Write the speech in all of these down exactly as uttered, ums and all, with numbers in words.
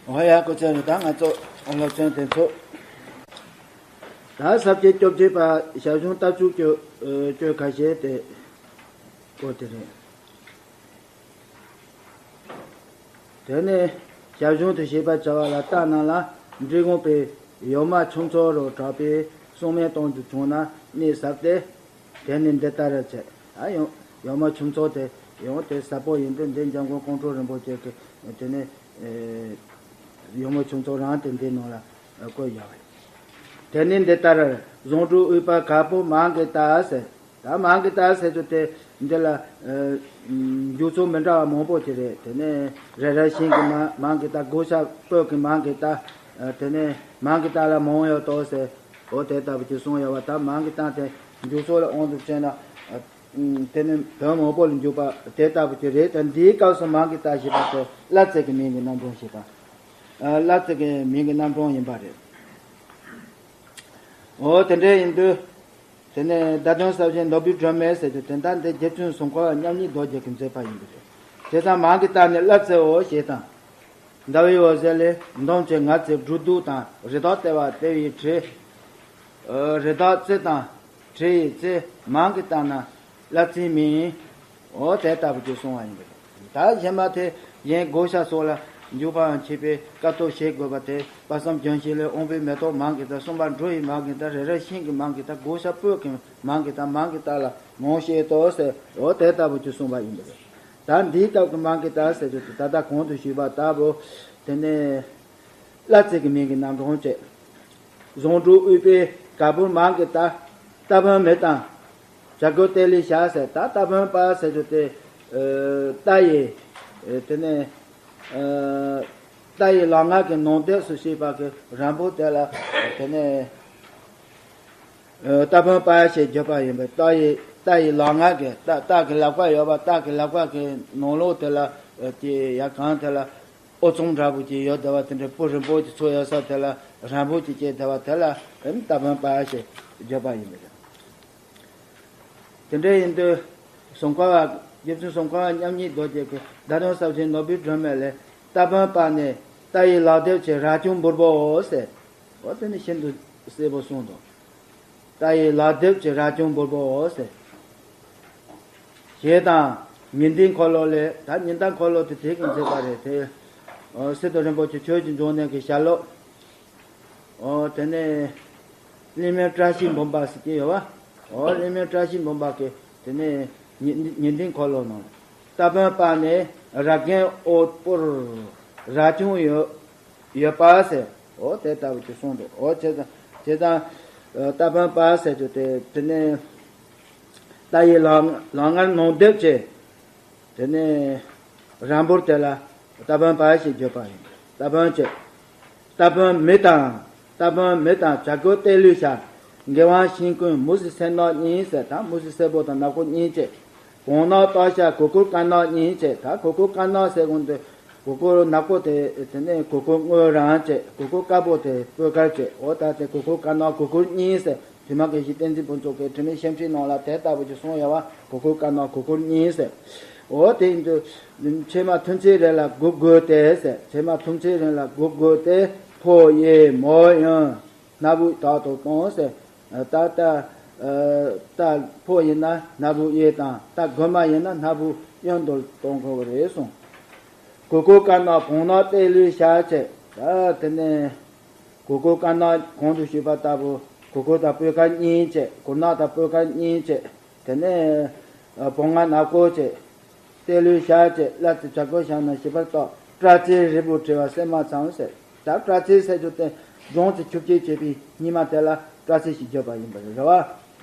འོ་ཡ། སྐུ་ཚེ་རིང་། ད་ང་ཚོ་སློབ་ཚན་དེ་ཚོ། ད་ས་བཅད་བཅོ་བརྒྱད་པ་ཞབས་ཞུམ་ལྟ་ཚུལ་གྱི་སྐྱོ་ཁ་ཤས་དེ་སྐོར་དེ་རེད། དེ་ནས་ཞབས་ཞུམ་དུ་བྱེད་པར་བྱ་བ་ལ་ལྟ་རྣམས་ལ་འབྲི་གུང་པའི་ཡོན་མ་ཆུང་ཚོགས་རུ་གྲགས་པའི་གསུང་མིང་གཏོང་རྒྱུ་བྱུང་ན་གནས་ཟབ་སྟེ། དེ་ནི་འདི་ལྟར་བྱས། ཨ་ཡོན་ཡོན་མ་ཆུང་ཚོགས་དེ་ཡང་དེ་ཟབ་པོ་ཡིན་དུས། འདི་འཇམ་མགོན་ཀོང་སྤྲུལ་རིན་པོ་ཆེ་གི་དེ་ནི་ཡོན་མ་ཆུང་ཚོགས་རང་དེ་འདི་ནང་ལ་བཀོད་ཡོད་པ་རེད། དེ་ནི་འདི་ལྟར་ཟུང་འབྲེལ་དབུས་པ་གར་པོ་མང་གིས་བལྟ་ཟེར། ད་མང་གིས་བལྟ་ཟེར་དུས་དེ་འདི་ལ་འཇུག་ཚུལ་མི་འདྲ་བ་མང་པོ་ཅིག་རེད། དེ་ནས་རེ་རེ་བཞིན་གྱིས་མང་མང་གིས་བལྟ། བགོ་བཤའ་སྤོས་ཀྱིས་མང་གིས་བལྟ། དེ་ནས་མང་གིས་བལྟ་ལ་མང་ཡང་དོ་ཟེར། འོ་དེ་ལྟ་བུ་ཅིག་གསུངས་ཡོད་པ། ད་མང་གིས་བལྟ་དེ་འཇུག་ཚུལ་ལ་དབང་དུ་བྱས་ན། དེ་ནི་དོན་མང་པོ་ལ་འཇུག་པ་དེ་ལྟ་བུ་ཅིག་རེད། ད་འདིའི་སྐབས་སུ་མང་གིས་བལྟ་ཞེས་པ་དེ་བླ་བཙན་གྱི་མིང་གི་རྣམ་གྲངས་ཞེས་པ། བླ་བཙན་གྱི་མིང་གི་རྣམ་གྲངས་ཡིན་པ་རེད། འོ་དེ་འདྲ་ཡིན་དུས། དེ་ནས་བརྡ་དོན་ཟབ་ཅིང་ནོར་བུའི་སྒྲོན་མེ་ཟེར་དུས། དེ་ལྟར་འདི་རྗེ་བཙུན་སུམ་མཁར་བ་མཉམ་ཉིད་རྡོ་རྗེ་གིས་མཛད་པ་ཡིན་པ་རེད། དེ་ཙམ་མང་གིས་བལྟ་ནས་བླ་བཙན་འོ་ཞེས་དང་། ཟླ་བའི་འོད་ཟེར་ལས། འདོམ་ཆེན་ངར་རྩེའི་སྦྲུལ་གདུགས་དང་། རི་དྭགས་ལྟེ་བ་ལྟེ་བའི་དྲི། རི་དྭགས་རྩེ་དང་དྲི་ཡི་རྩེ། མང་གིས་བལྟ་ན་བླ་བཙན་མིང་། འོ་དེ་ལྟ་བུ་ཅིག་གསུངས་པ་ཡིན་པ་རེད། ད་གཞན་མ་དེ་གཞན་བགོ་བཤའ་སོགས་ལ་འཇུག་པའང་བྱེད་པའི་དཀའ་ཐུབ་བྱེད་དགོས་པ་དེ། དཔག་བསམ་ལྗོན་ཤིང་ལས། དབང་པོའི་མེ་ཏོག་མང་གིས་བལྟ། གསུམ་པ་འགྲོ་ཡི་མང་གིས་བལྟ། རེ་རེ་བཞིན་གྱིས་མང་གིས་བལྟ། བགོ་བཤའ་སྤོས་ཀྱིས་མང་གིས་བལྟ། མང་གིས་བལྟ་ལ་མང་ཞེས་དོ་ཟེར། འོ་དེ་ལྟ་བུ་ཅིག་གསུངས་པ་ཡིན་པ་རེད། ད་འདིའི་སྐབས་ཀྱི་མང་གིས་བལྟ་ཟེར་དུས་ད་ལྟ་གོང་དུ་ཞུས་པ་ལྟ་བུ། དེ་ནས་བླ་བཙན་གྱི་མིང་གི་རྣམ་གྲངས་བཅས། ཟུང་འབྲེལ་དབུས་པའི་གར་པོ་མང་གིས་བལྟ། རྟ་བོན་མི་དང་བྱ་རྒོད་ཏེ་ལི་ཤ་ཟེར། ད་རྟ་བོན་པ་ཟེར་རྒྱུ་དེ། ཨ་རྟ་ཡི། ཨ་དེ་ནས་ཨ་རྟ་ཡི་ལག་ངར་གྱི་ནང་སྡེབས་སུ་བྱས་པ་གི་རམ་བུ་དེ་ལ། དེ་ནས་ཨ་རྟ་བོན་པ་ཞེས་བརྗོད་པ་ཡིན་པས། རྟ་ཡི་རྟ་ཡི་ལག་ངར་གྱི། རྟ་རྟ་གི་ལག་པ་ཡོད་པ། རྟ་གི་ལག་པ་གི་ནང་ལོགས་དེ་ལ། ཨ་དེ་ཡ་གང་དེ་ལ། ཨོ་ཚོམ་འདྲ་པོ་ཅིག་ཡོད་བསྡད་པ། དེ་འདྲའི་སྤུ་རིང་པོ་ཅིག་ཚུགས་ཡོད་ས་དེ་ལ་རམ་བུ་ཅིག་བཅད་བསྡད་པ་དེ་ལ་ཨེ་རྟ་བོན་པ་ཞེས་བརྗོད་པ་ཡིན་པ་རེད། དེ་འདྲ་ཡིན་དུས་སུམ་མཁར་བ། རྗེ་བཙུན་སུམ་མཁར་བ་མཉམ་ཉིད་རྡོ་རྗེ་གི་བརྡ་དོན་ཟབ་ཅིང་ནོར་བུའི་སྒྲོན་མེ་ལས། རྟ་བོན་པ་ནི་རྟ་ཡི་ལག་སྡེབས་ཀྱི་རྭ་ཅོ་འབུར་པོའོ་ཟེར། འོ་དེ་ནི་ཤིན་ཏུ་གསལ་པོ་གསུངས་འདུག་རྟ་ཡི་ལག་སྡེབས་ཀྱི་རྭ་ཅོ་འབུར་པོའོ་ཟེར། ཞེས་དང་། ཉི་ཟླའི་འཁོར་ལོ་ལས། ད་ཉི་ཟླ་འཁོར་ལོ་དེ་དེ་གིས་མཛད་པ་རེད་དེ། ཨོ་སི་ཏུ་རིན་པོ་ཆེ་ཆོས་ཀྱི་འབྱུང་གནས་ཀྱི་ཞལ་སློབ། ཨོ་དེ་ནས་གླིང་སྨན་བཀྲ་ཤིས་འབུམ་པ་ཟེར་གྱི་ཡོད་པ། ཨོ་གླིང་སྨན་བཀྲ་ཤིས་འབུམ་པ་གི་དེ་ནས་ཉི་ཉི་ཟླའི་འཁོར་ལོ་ནང་། རྟ་བོན་པ་ནི་རྭ་རྒན་འོད་པོར་རྭ་ཅོ་ཡོད་ཡོད་པ་ཟེར། འོ་དེ་ལྟ་བུ་ཅིག་གསུངས་འདུག་འོ་བྱས་ཙང་བྱས་ཙང་། ཨ་རྟ་བོན་པ་ཟེར་རྒྱུ་དེ་དེ་ནས་རྟ་ཡི་ལག་ལག་ངར་ནང་སྡེབས་བྱས། དེ་ནས་རམ་བུར་དེ་ལ་རྟ་བོན་པ་ཞེས་བརྗོད་པ་ཡིན། རྟ་བོན་བཅས། རྟ་བོན་མི་དང་། རྟ་བོན་མི་དང་བྱ་རྒོད་ཏེ་ལུས་ཤ། མགོ་བོང་ཤིང་ཀུན་མུ་ཟི་སེར་ནག་གཉིས་ཟེར། ད་མུ་ཟི་སེར་པོ་དང་ནག་པོ་གཉིས་བཅས། བོང་ནག་སྟག་ཤ་གོ་ཁུར་དཀར་ནག་གཉིས་བཅས། ད་གོ་ཁུར་དཀར་ནག་ཟེར་གོང་དུ། གོ་ཁུར་ནག་པོ་དེ་དེ་ནས་གོ་ཁུར་དངུལ་རང་བཅས། གོ་ཁུར་དཀར་པོ་དེ་སྤོས་དཀར་བཅས། འོ་ད་དེ་གོ་ཁུར་དཀར་ནག་གོ་ཁུར་གཉིས་ཟེར། དེ་མ་གི་གཞི་བསྟན་འཛིན་ཕུན་ཚོགས་ཀྱི་དྲི་མེད་ཤེམ་ཁྲིའི་ནང་ལ་དེ་ལྟ་བུ་ཅིག་གསུངས་ཡོད་པ། གོ་ཁུར་དཀར་ནག་གོ་ཁུར་གཉིས་ཟེར། འོ་དེ་ཡིན་དུས། ཕྱེ་མ་ཐུན་ཚོད་རེ་ལ་དགུ་བགོས་ཏེ་ཟེར། ཕྱེ་མ་ཐུན་ཚོད་རེ་ལ་དགུ་བགོས་ཏེ། ཕོ་གཡས་མོ་གཡོན་སྣ་བུག་དག་ཏུ་གཏོང་ཟེར། ད་ལྟ་ད་ཕོ་ཡིན་ན་སྣ་བུག་གཡས་དང་། ད་རྒོད་མ་ཡིན་ན་སྣ་བུག་གཡོན་དུ་གཏོང་དགོས་པ་རེད་གསུངས། གོ་ཁུར་དཀར་ནག་བོང་ནག་ཏེ་ལུས་ཤ་བཅས། ད་དེ་ནས་གོ་ཁུར་དཀར་ནག་གོང་དུ་ཞུས་པ་ལྟ་བུ་གོ་ཁུར་དང་སྤོས་དཀར་གཉིས་བཅས། གོ་ནག་དང་སྤོས་དཀར་གཉིས་བཅས། དེ་ནས་བོང་ང་ནག་པོ་བཅས། ཏེ་ལུས་ཤ་བཅས། བླ་རྩེ་བྱ་རྒོད་ཤ་རྣམས་ཞིབ་པར་བརྟག་སྐྲ་རྩེའི་རིལ་བུར་བྲི་བ་སྲན་མ་ཙམ་ཟེར། ད་སྐྲ་རྩེ་ཟེར་རྒྱུ་དེ་སྦྲང་རྩི་ཆུ་སྐྱེས་བྱས་པའི་སྙིགས་མ་དེ་ལ་སྐྲ་རྩེ་ཞེས་བརྗོད་པ་ཡིན་པ་རེད་བ།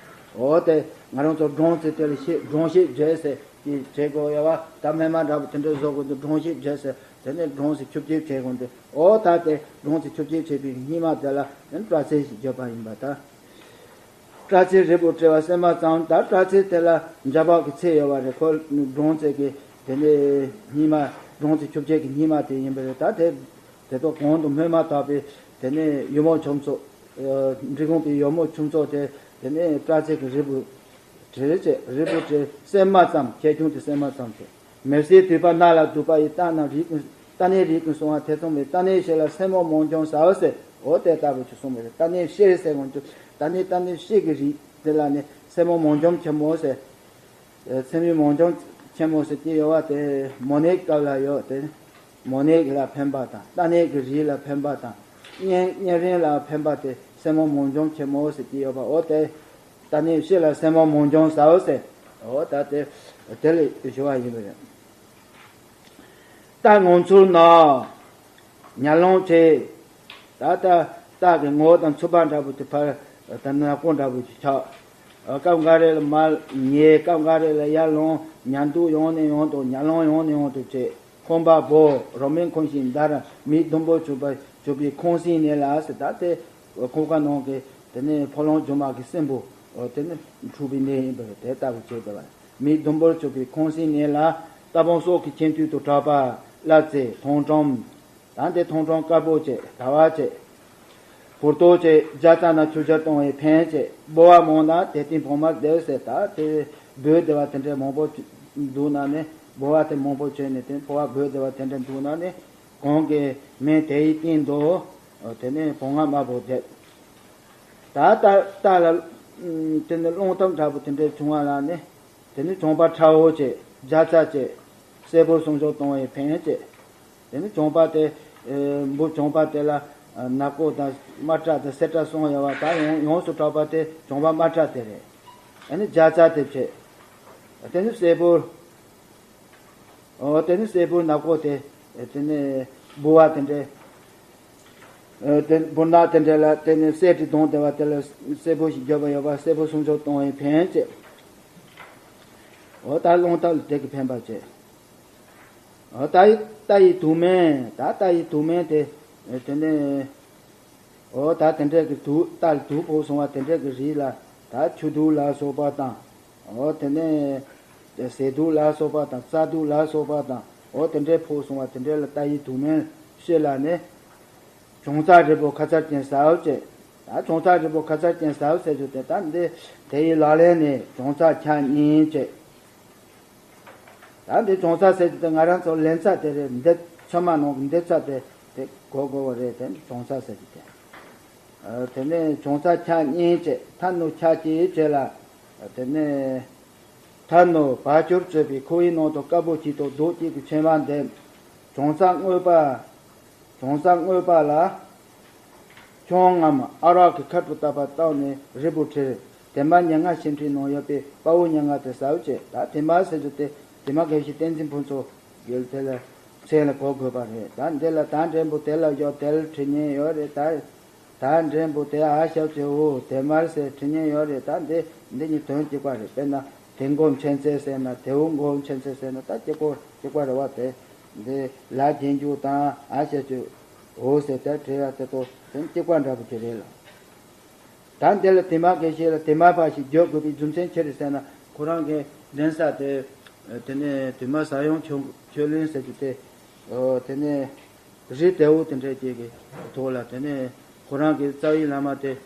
འོ་དེ་ང་རང་ཚོ་སྦྲང་རྩི་དེ་ལ་ཤེས་སྦྲང་ཤེས་བརྗོད་ཟེར་གྱི་བྱེད་དགོས་ཡོད་བ། ད་སྨན་མ་འདྲ་པོ་དེ་འདྲ་བཟོ་དགོས་འདུག་སྦྲང་ཤེས་བརྗོད་ཟེར། དེ་ནས་སྦྲང་རྩི་ཆུ་སྐྱེས་བྱེད་དགོས་འདུག་འོ་ད་དེ་སྦྲང་རྩི་ཆུ་སྐྱེས་བྱས་པའི་སྙིགས་མ་དེ་ལ་སྐྲ་རྩེ་ཞེས་བརྗོད་པ་ཡིན་པ་ད། སྐྲ་རྩེའི་རིལ་བུར་བྲི་བ་སྲན་མ་ཙམ། ད་སྐྲ་རྩེ་དེ་ལ་འཇམ་བག་གི་ཚད་ཡོད་པ་རེད། ཁོ་སྦྲང་རྩི་གི་དེ་ནས་སྙིགས་མ། སྦྲང་རྩི་ཆུ་སྐྱེས་ཀྱི་སྙིགས་མ་དེ་ཡིན་པ་རེད། ད་དེ་དེ་ཚོ་གོང་དུ་སྨོས་མ་ཐག་པའི་དེ་ནས་ཡོལ་མོ་ཆུང་ཚོ། ཨ་འབྲི་གུང་པའི་ཡོལ་མོ་ཆུང་ཚོ་དེ་དེ་ནས་སྐྲ་རྩེ་གི་རིལ་བུར་བྲི་བྱས། རིལ་བུར་བྲི་སྲན་མ་ཙམ། ཆེ་ཆུང་དེ་སྲན་མ་ཙམ་བྱས། མེར་སྲེག་དུད་པ་སྣ་ལ་བསྡུས་པ་ཡི་རྟགས་རྣམས་རིགས་ཀུན། རྟ་ནི་རིགས་ཀྱི་སོང་བ་ཐེ་ཚོམ་མེད། རྟ་ནི་བཞི་ལ་སེན་མོ་མོ་འཇོམས་ཟའོ་ཟེར། འོ་དེ་ལྟ་བུ་ཅིག་གསུངས་པ་རེད། རྟ་ནི་བཞི་ཟེར་ཡོང་དུས་རྟ་ནི་རྟ་ནི་བཞི་གི་རིགས་དེ་ལ་ནི་སེན་མོ་མོ་འཇོམས་ཆེན་མོ་ཟེར། ཚེ་མི་མོ་འཇོམས་ཆེན་མོ་ཟེར་གྱི་ཡོད་པ་དེ་མོ་ནད་སྐབས་ལ་ཡོད་དེ། མོ་ནད་ལ་ཕན་པ་དང་རྟ་ནད་ཀྱི་རིགས་ལ་ཕན་པ་དང་གཉན་གཉན་རིམས་ལ་ཕན་པ་དེ་སེན་མོ་མོ་འཇོམས་ཆེན་མོ་ཟེར་གྱི་ཡོད་པ། འོ་དེ་རྟ་ནད་བཞི་ལ་སེན་མོ་མོ་འཇོམས་ཟའོ་ཟེར། འོ་ད་དེ་དེ་ལས་ཞུ་བ་ཡིན་པ་རེད། རྟ་ངོ་ཚུར་ན། ཉ་ལོང་བྱེད། ད་ལྟ་རྟ་གི་ངོ་དང་ཚུགས་པ་འདྲ་པོ་དེ་ཕར་ད་ནག་པོ་འདྲ་པོ་ཅིག་ཆགས། སྐབས་འགའ་རེ་ལ་མར་ཉལ། སྐབས་འགའ་རེ་ལ་ཡར་ལོང་། ཉ་འདུག་ཡོང་ནས་ཡོང་དང་ཉ་ལོང་ཡོང་ནས་ཡོང་དུ་བྱེད། ཁོང་པ་སྦོ་རོ་མེ་ཁོང་ཞིང་འདར། མིག་ཟླུམ་པོར་གྱུར་པ་གྱུར་པའི་ཁོང་སིང་ནད་ལ་ཟེར། ད་དེ་ཁོང་པ་ནང་གི་དེ་ནས་ཕོ་ལོང་རྒྱུ་མ་གི་སྲིན་པོ་དེ་ནི་འཁྲུགས་པའི་ནད་ཡིན་པ་རེད། དེ་ལྟ་བུ་བྱེད་དེ་བ། མིག་ཟླུམ་པོར་གྱུར་པའི་ཁོང་སིང་ནད་ལ། རྟ་བོང་སོགས་ཀྱི་ཁྱིམ་དུས་དུ་གྲགས་པ། བླ་རྩེ་ཐང་ཀྲོམ། ད་འདི་ཐང་ཀྲོམ་དཀར་པོ་བྱེད། དར་བ་བྱེད། བུར་ཏོག་བྱེད། རྒྱ་ཚ་ན་ཆུ་སྦྱར་གཏོང་བའི་ཕན་བྱེད། ལྦུ་བ་མང་ན་དེ་སྟེང་བོང་མར་བསྡད་ཟེར། ད་དེ་སྦོས་བདེ་བ་དེ་འདྲའི་མང་པོ་འདུག་ན་ནི་ལྦུ་བ་དེ་མང་པོ་བྱས་ནས་དེ་ཕོ་བ་སྦོས་བདེ་བ་དེ་འདྲ་འདུག་ན་ནི་གང་གི་མེ་དེའི་སྟེང་དུ་དེ་ནས་བོང་ང་དམར་པོ་བསྡད། ད་ལྟ་རྟ་ལ་དེ་ནི་རླུང་ཐབ་འདྲ་པོ་དེ་འདྲའི་བྱུང་བ་ལ་ནི། དེ་ནི་གྱོང་པ་ཁྲ་བོ་བྱེད། རྒྱ་ཚ་བྱེད། སྲད་བུར་སྲུང་སྐྱོབ་གཏོང་བའི་ཕན་བྱེད། དེ་ནི་གྱོང་པ་དེ་འབུ་གྱོང་པ་དེ་ལ་ནག་པོ་དང་དམར་ཁྲ་དང་སེར་ཁྲ་གསུམ་ཡོད་པ། ད་ཡོངས་ཡོངས་སུ་གྲགས་པ་དེ་གྱོང་པ་དམར་ཁྲ་དེ་རེད། དེ་ནི་རྒྱ་ཚ་དེ་བྱེད། དེ་ནི་སྲད་བུར། འོ་དེ་ནི་སྲད་བུར་ནག་པོ་དེ། དེ་ནི་ལྦུ་བ་དེ་འདྲའི། དེ་འབུར་ནག་དེ་འདྲ་ལ་དེ་ནི་གསེར་གྱི་མདོང་དེ་བ་དེ་ལ་སྲད་བུ་ཞིག་བརྒྱབ་པ་ཡོད་པ། སྲད་བུ་སྲུང་སྐྱོབ་གཏོང་བའི་ཕན་བྱེད། འོ་ད་རླུང་ཐབ་ལ་དེ་གི་ཕན་པ་བྱེད། འོ་ད་ཡི་རྟ་ཡི་དུག་སྨན། ད་རྟ་ཡི་དུག་སྨན་དེ། དེ་ནི། འོ་ད་དེ་འདྲས་ཀྱི་དུག་རྟ་ལ་དུག་ཕོག་སོང་བ་དེ་འདྲས་ཀྱི་རིགས་ལ། ད་ཆུ་དུག་ལ་སོགས་པ་དང་། འོ་དེ་ནས་ཟས་དུག་ལ་སོགས་པ་དང་རྩྭ་དུག་ལ་སོགས་པ་དང་། འོ་དེ་འདྲས་ཕོག་སོང་བ་དེ་འདྲས་ལ་རྟ་ཡི་དུག་སྨན་བྱེད་ལ་ནི། གྱོང་ཚ་རིལ་བུ་ཁ་ཚར་ཅན་ཟ་བྱེད། ད་གྱོང་ཚ་རིལ་བུ་ཁ་ཚར་ཅན་ཟ་བྱེད་ཟེར་རྒྱུ་དེ། ད་འདི་དེ་ཡི་ལག་ལེན་ནི་གྱོང་ཚ་ཁྱག་གཉིས་བྱེད། ད་འདི་གྱོང་ཚ་ཟེར་རྒྱུ་དེ་ང་རང་ཚོ་ལན་ཚྭ་དེ་རེད། འདི་ཚོད་མ་ནང་གི་འདི་ཚྭ་དེ་དེ་གོ་དགོས་པ་རེད། དེ་གྱོང་ཚ་ཟེར་རྒྱུ་དེ། དེ་ནས་གྱོང་ཚ་ཁྱག་གཉིས་བྱེད། ཐ་ནུ་ཁྱག་གཅིག་བྱེད་ལ། དེ་ནས་ཐ་ནུ་བ་ཅུར་བཙོས་པའི་ཁུ་བའི་ནང་དུ་དཀར་པོ་གཅིག་དང་མདོག་གཅིག་གི་ཕྱེ་མ་འདེབས། གྱོང་ཚ་སྔོས་པ། གྱོང་ཚ་སྔོས་པ་ལ། ཁྱོང་ངམ་ཨ་རག་གི་ཁ་དུ་བཏབ་པ་བཏབ་ནས་རིལ་བུ་དྲིལ། དེ་མ་ཉེར་ལྔ་ཞིམ་ཕྲའི་ནང་ཡོད་པའི་དཔའ་བོ་ཉེར་ལྔ་དེ་ཟ་བྱེད། ད་དེ་མ་ཟེར་རྒྱུ་དེ་དེ་མ་དགེ་བཤེས་བསྟན་འཛིན་ཕུན་ཚོགས་ཀྱི་དེ་ལ་མཚན་ལ་གོ་དགོས་པ་རེད། ད་འདི་ལ་ད་འདྲེན་པོ་དེ་ལ་ཡོད་དེ་ལ་བྲི་ཉེན་ཡོད་རེད། ད་ད་འདྲེན་པོ་དེ་ཨ་ཞབས་ཀྱི་འོ་དེ་མར་ཟེར་བྲི་ཉེན་ཡོད་རེད། ད་འདི་འདི་གཉིས་དོན་གཅིག་པ་རེད། དཔེར་ན་དེ་མགོ་མཆན་ཚད་ཟེར་ན་དེའུ་མགོ་མཆན་ཚད་ཟེར་ན་ད་གཅིག་པོ་གཅིག་པ་རེད་བ། དེ་འདི་ལ་རྗེས་འཇུག་དང་ཨ་ཞབས་ཀྱི་འོ་ཟེར་དེ་བྲི་ཡ་དེ་ཚོ་དོན་གཅིག་པ་འདྲ་པོ་ཅིག་རེད་ལ། ད་འདི་ལ་དེ་མ་དགེ་བཤེས་ལ་དེ་མ་པ་ཞིག་བརྗོད་དགོས་པའི་རྒྱུ་མཚན་ཅི་རེད་ཟེར་ན། ཁོ་རང་གི་ལན་ས་དེ་དེ་ནས་དེ་མ་ས་ཡོང་ཆོས་ཆོས་གླིང་ཟེར་གྱི་དེ། དེ་ནས་རི་དེའུ་དེ་འདྲས་ཅིག་གི་ཐོག་ལ། དེ་ནས་ཁོ་རང་གི་རྩ་བའི་བླ་མ་དེ་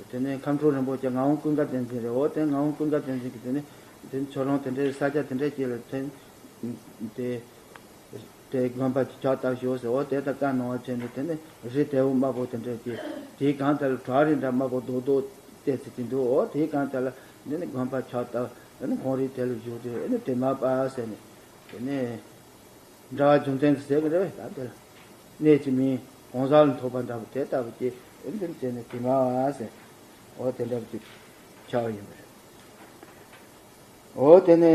དེ་ནས་ཁམས་སྤྲུལ་རིན་པོ་ཆེ་ངག་དབང་ཀུན་དགའ་བསྟན་འཛིན་རེད། འོ་དེ་ངག་དབང་ཀུན་དགའ་བསྟན་འཛིན་གྱི་དེ་ནས་དེ་ནས་ཆོས་ལུང་དེ་འདྲས་ས་ཆ་དེ་འདྲས་ཅིག་ལ་དེ་དེ། དེ་དགོན་པ་ཅིག་ཕྱག་བཏབ་ཤོག་ཟེར། འོ་དེ་ལྟར་བཀའ་གནང་བ་བྱས་ནས། དེ་ནས་རི་དེའུ་དམར་པོ་དེ་འདྲ་ཅིག་དེའི་སྒང་དེ་ལ་བྲག་རི་འདྲ་དམར་པོ་རྡོག་རྡོག་བལྟས་ཚེ་དེ་འདུག་འོ་དེའི་སྒང་དེ་ལ་འདི་ནི་དགོན་པ་ཕྱག་བཏབ། དེ་ནི་ཁོང་རི་དེ་ལ་བཞུགས་ཏེ། ཨེ་ནི་དེ་མ་པ་ཟེར་ནས། དེ་ནས་འདྲ་བ་རྒྱུ་མཚན་གྱི་ཟེར་གི་རེད། ད་དེ་ལ་གནས་ཀྱི་མིང་གང་ཟག་ལ་ཐོགས་པ་འདྲ་པོ་དེ་ལྟ་བུ་ཅིག་ཨེ་ནི་དེ་ནི་བྱས་ནས་དེ་མ་པ་ཟེར། འོ་དེ་འདྲ་པོ་ཅིག་ཆགས་པ་ཡིན་པ་རེད། འོ་དེ་ནས་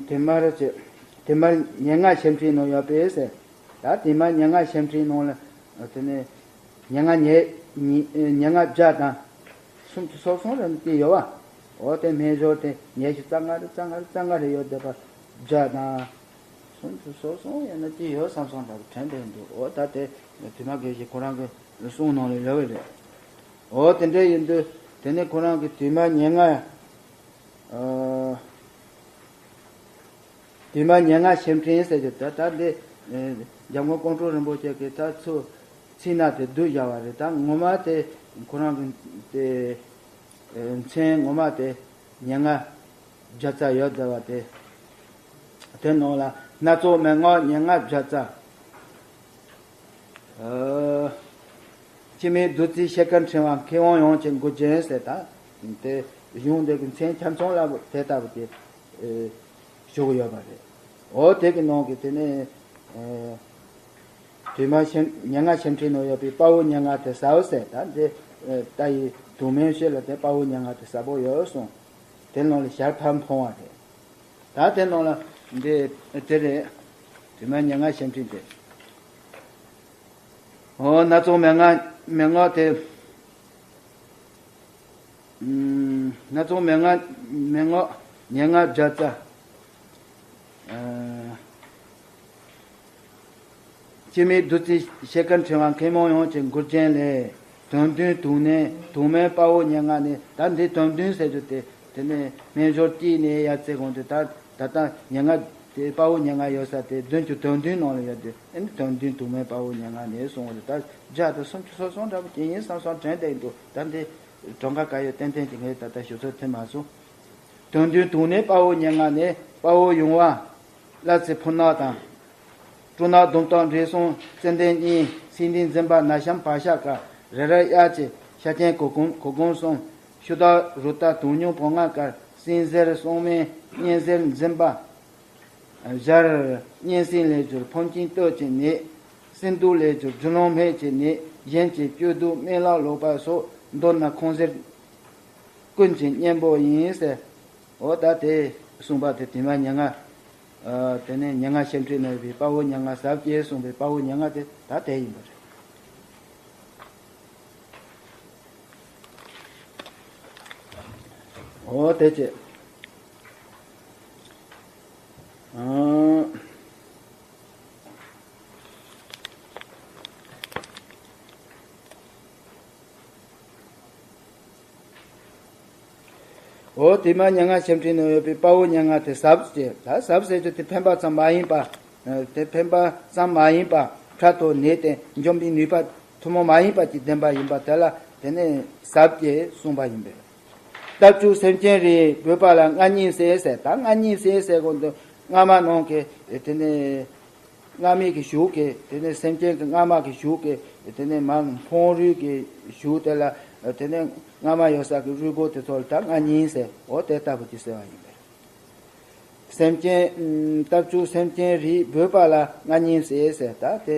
དེ་མར་ཅེ་དེ་མར་ཉེར་ལྔ་ཞིམ་ཕྲའི་ནང་ཡོད་པས་ཟེར། ད་དེ་མར་ཉེར་ལྔ་ཞིམ་ཕྲའི་ནང་ལ་དེ་ནས་ཉེར་ལྔ་ཉེར་ཉེར་ལྔ་བརྒྱ་དང་སུམ་ཅུ་སོ་གསུམ་རེ་དེ་ཡོད་བ། འོ་དེ་སྨན་ཞོར་དེ་ཉེར་བཞི་རྩ་ལྔ་རེ་རྩ་ལྔ་རེ་རྩ་ལྔ་རེ་ཡོད་བསྡད་པ་བརྒྱ་དང་སུམ་ཅུ་སོ་གསུམ་ཡོད་ན་ཅི་ཡོད་བསམ་བསམ་འདྲ་བོ་དྲན་བསྡད་འདུག་འོ་ད་དེ་དེ་མ་དགེ་བཤེས་ཁོ་རང་གི་གསུང་ནང་ལ་ཡོད་པ་རེད། འོ་དེ་འདྲ་ཡིན་དུས་དེ་ནས་ཁོ་རང་གི་དེ་མ་ཉེར་ལྔ། ཨ། དེ་མ་ཉེར་ལྔ་ཞིམ་ཕྲའི་ཟེར་གྱི། ད་ད་འདི་འཇམ་མགོན་ཀོང་སྤྲུལ་རིན་པོ་ཆེ་གིས་ད་ཚུར་ཚིག་སྣ་དེ་བསྡུས་བཞག་པ་རེད། ད་ངོ་མ་དེ་ཁོ་རང་གི་དེ་མཚན་ངོ་མ་དེ་ཉེར་ལྔ་བརྒྱ་རྩ་ཡོད་བསྡད་པ་དེ། དེ་ནང་ལ་སྣ་ཚོགས་མན་ངག་ཉེར་ལྔ་བརྒྱ་རྩ། ཨ། འཆི་མེད་བདུད་རྩིའི་ཤེལ་དཀར་ཕྲེང་བ། མཁས་དབང་ཡོངས་ཀྱི་མགུལ་ཅན་ཟེར། ད་དེ་གཞུང་འདི་གི་མཚན་ཆ་ཚང་ལ་དེ་ལྟ་བུ་དེ་ཨེ་ཞུ་གི་ཡོད་པ་རེད། འོ་དེ་གི་ནང་གི་དེ་ནས་ཨེ་དུ་མ་ཤེམ་མྱ་ངན་ཤེམ་ཕྲེང་ནང་ཡོད་པའི་དཔའ་བོ་མྱ་ངན་དེ་ཟབ་ཟེར། ད་འདི་ཨེ་ལྟ་ཡི་དུ་མའི་ཤེལ་ལ་དེ་དཔའ་བོ་མྱ་ངན་དེ་ཟབ་པོ་ཡོད་གསུངས། དེ་ནང་ལ་ཞལ་ཕར་འཕང་བ་རེད། ད་དེ་ནང་ལ་འདི་དེ་རེད། དུ་མ་མྱ་ངན་ཤེམ་ཕྲེང་དེ། འོ་སྣ་ཚོགས་མན་ངག་མན་ངག་དེ། ཨུམ། སྣ་ཚོགས་མན་ངག་མན་ངག་མྱ་ངན་བརྒྱ་རྩ། ཨ། འཆི་མེད་བདུད་རྩིའི་ཤེལ་དཀར་ཕྲེང་བ། མཁས་དབང་ཡོངས་ཀྱི་མགུལ་ཅན་ལས། དོན་བདུན་དུ་མའི་དུ་མའི་དཔའ་བོ་མྱ་ངན་ནི། ད་འདི་དོན་བདུན་ཟེར་རྒྱུ་དེ་དེ་ནས་སྨན་སྦྱོར་གཅིག་ནས་ཡར་བརྩི་གོང་དུ། ད་ད་ལྟ་མྱ་ངན་དེ་དཔའ་བོ་མྱ་ངན་ཡོད་ས་དེ་བདུན་གྱི་དོན་བདུན་ནང་ལ་ཡོད་དེ། ཨ་ནི་དོན་བདུན་དུ་མའི་དཔའ་བོ་མྱ་ངན་ནས་གསུངས་པ་རེད། ད་བརྒྱ་དང་སུམ་ཅུ་སོ་གསུམ་འདྲ་པོ་དེ་ཡིན་བསམ་བསམ་དྲན་བསྡད་འདུག། ད་འདི་གྲངས་ཀ་ག་ཡོད་ཏན་ཏན་གྱི་ངས་ད་ལྟ་ཞུ་ཚོད་ཐོན་མ་སོང་། དོན་བདུན་དུ་མའི་དཔའ་བོ་མྱ་ངན་ནི། དཔའ་བོ་ཡུམ་བ་བླ་ཚེ་ཕུར་ནག་དང་། སྤྲུལ་ནག་གདོང་གཏམ་རས་ཟུང་ཙན་དན་གཉིས། སྲིད་མཐའི་འཛིན་པ་ནག་ཤམ་བག་ཤ་དཀར། རེ་རེ་གཡག་གི་ཤ་ཆེན་གོ་གུམ་གོ་གུམ་གསུམ། ཤུ་དག་རུ་དག་དུང་སྙུང་བོང་ང་དཀར། སྲིན་གཟེར་སྲུང་མའི་གཉན་གཟེར་འཛིན་པ། ཞར་གཉན་སྲིན་ལས་གྱུར་ཕོན་ཆེན་སྟོད་ཀྱི་ནད། སྲིན་དུག་ལས་གྱུར་རྒྱུ་ནོར་སྨད་ཀྱི་ནད། གཞན་གྱི་བཅོས་སྡུག་སྨན་བླ་ལོག་པ་སོགས། མདོར་ན་ཁོང་གཟེར་ཀུན་གྱི་གཉེན་པོ་ཡིན་ཟེར། འོ་ད་དེ་གསུངས་པ་དེ་དུ་མ་མྱ་ངན། ཨ། དེ་ནས་མྱ་ངན་ཤེམ་ཕྲེང་ནང་ཡོད་པའི་དཔའ་བོ་མྱ་ངན་ཟབ་ཅེས་གསུངས་པའི་དཔའ་བོ་མྱ་ངན་དེ་ད་དེ་ཡིན་པ་རེད། འོ་དེ་བྱས། ཨང་། འོ་དུ་མ་མྱ་ངན་ཤེམ་ཕྲེང་ནང་ཡོད་པའི་དཔའ་བོ་མྱ་ངན་དེ་ཟབ་ཅེས། ད་ཟབ་ཟེར་རྒྱུ་དེ་ཕན་པ་ཙམ་མ་ཡིན་པ། དེ་ཕན་པ་ཙམ་མ་ཡིན་པ། ཁྲག་དང་ནད་དེ་འཇོམས་པའི་ནུས་པ་ཐུན་མོང་མ་ཡིན་པ་ཅིག་ལྡན་པ་ཡིན་པ་དེ་ལ་དེ་ནས་ཟབ་ཅེས་གསུངས་པ་ཡིན་པས། རྟ་ཕྱུགས་སེམས་ཅན་རིགས་བོད་པ་ལ་མངའ་བརྙེས་ཟེར་ཟེར། ད་མངའ་བརྙེས་ཟེར་ཟེར་གོ་འདུག། སྔ་མ་ནང་གི་དེ་ནས་སྔ་མའི་གི་གཞུག་གི་དེ་ནས་སེམས་ཅན་གྱི་སྔ་མ་གི་གཞུག་གི་དེ་ནས་མ་འཕོང་རུས་ཀྱི་གཞུག་དེ་ལ་དེ་ནས་སྔ་མ་ཡོད་ས་གི་རུས་སྒོ་དེ་ཚོ་ལ་ད་མངའ་བརྙེས་ཟེར། འོ་དེ་ལྟ་བུ་ཅིག་ཟེར་བ་ཡིན་པས། སེམས་ཅན། ཨུམ། རྟ་ཕྱུགས་སེམས་ཅན་རིགས་བོད་པ་ལ་མངའ་བརྙེས་ཟེར་ཟེར། ད་དེ་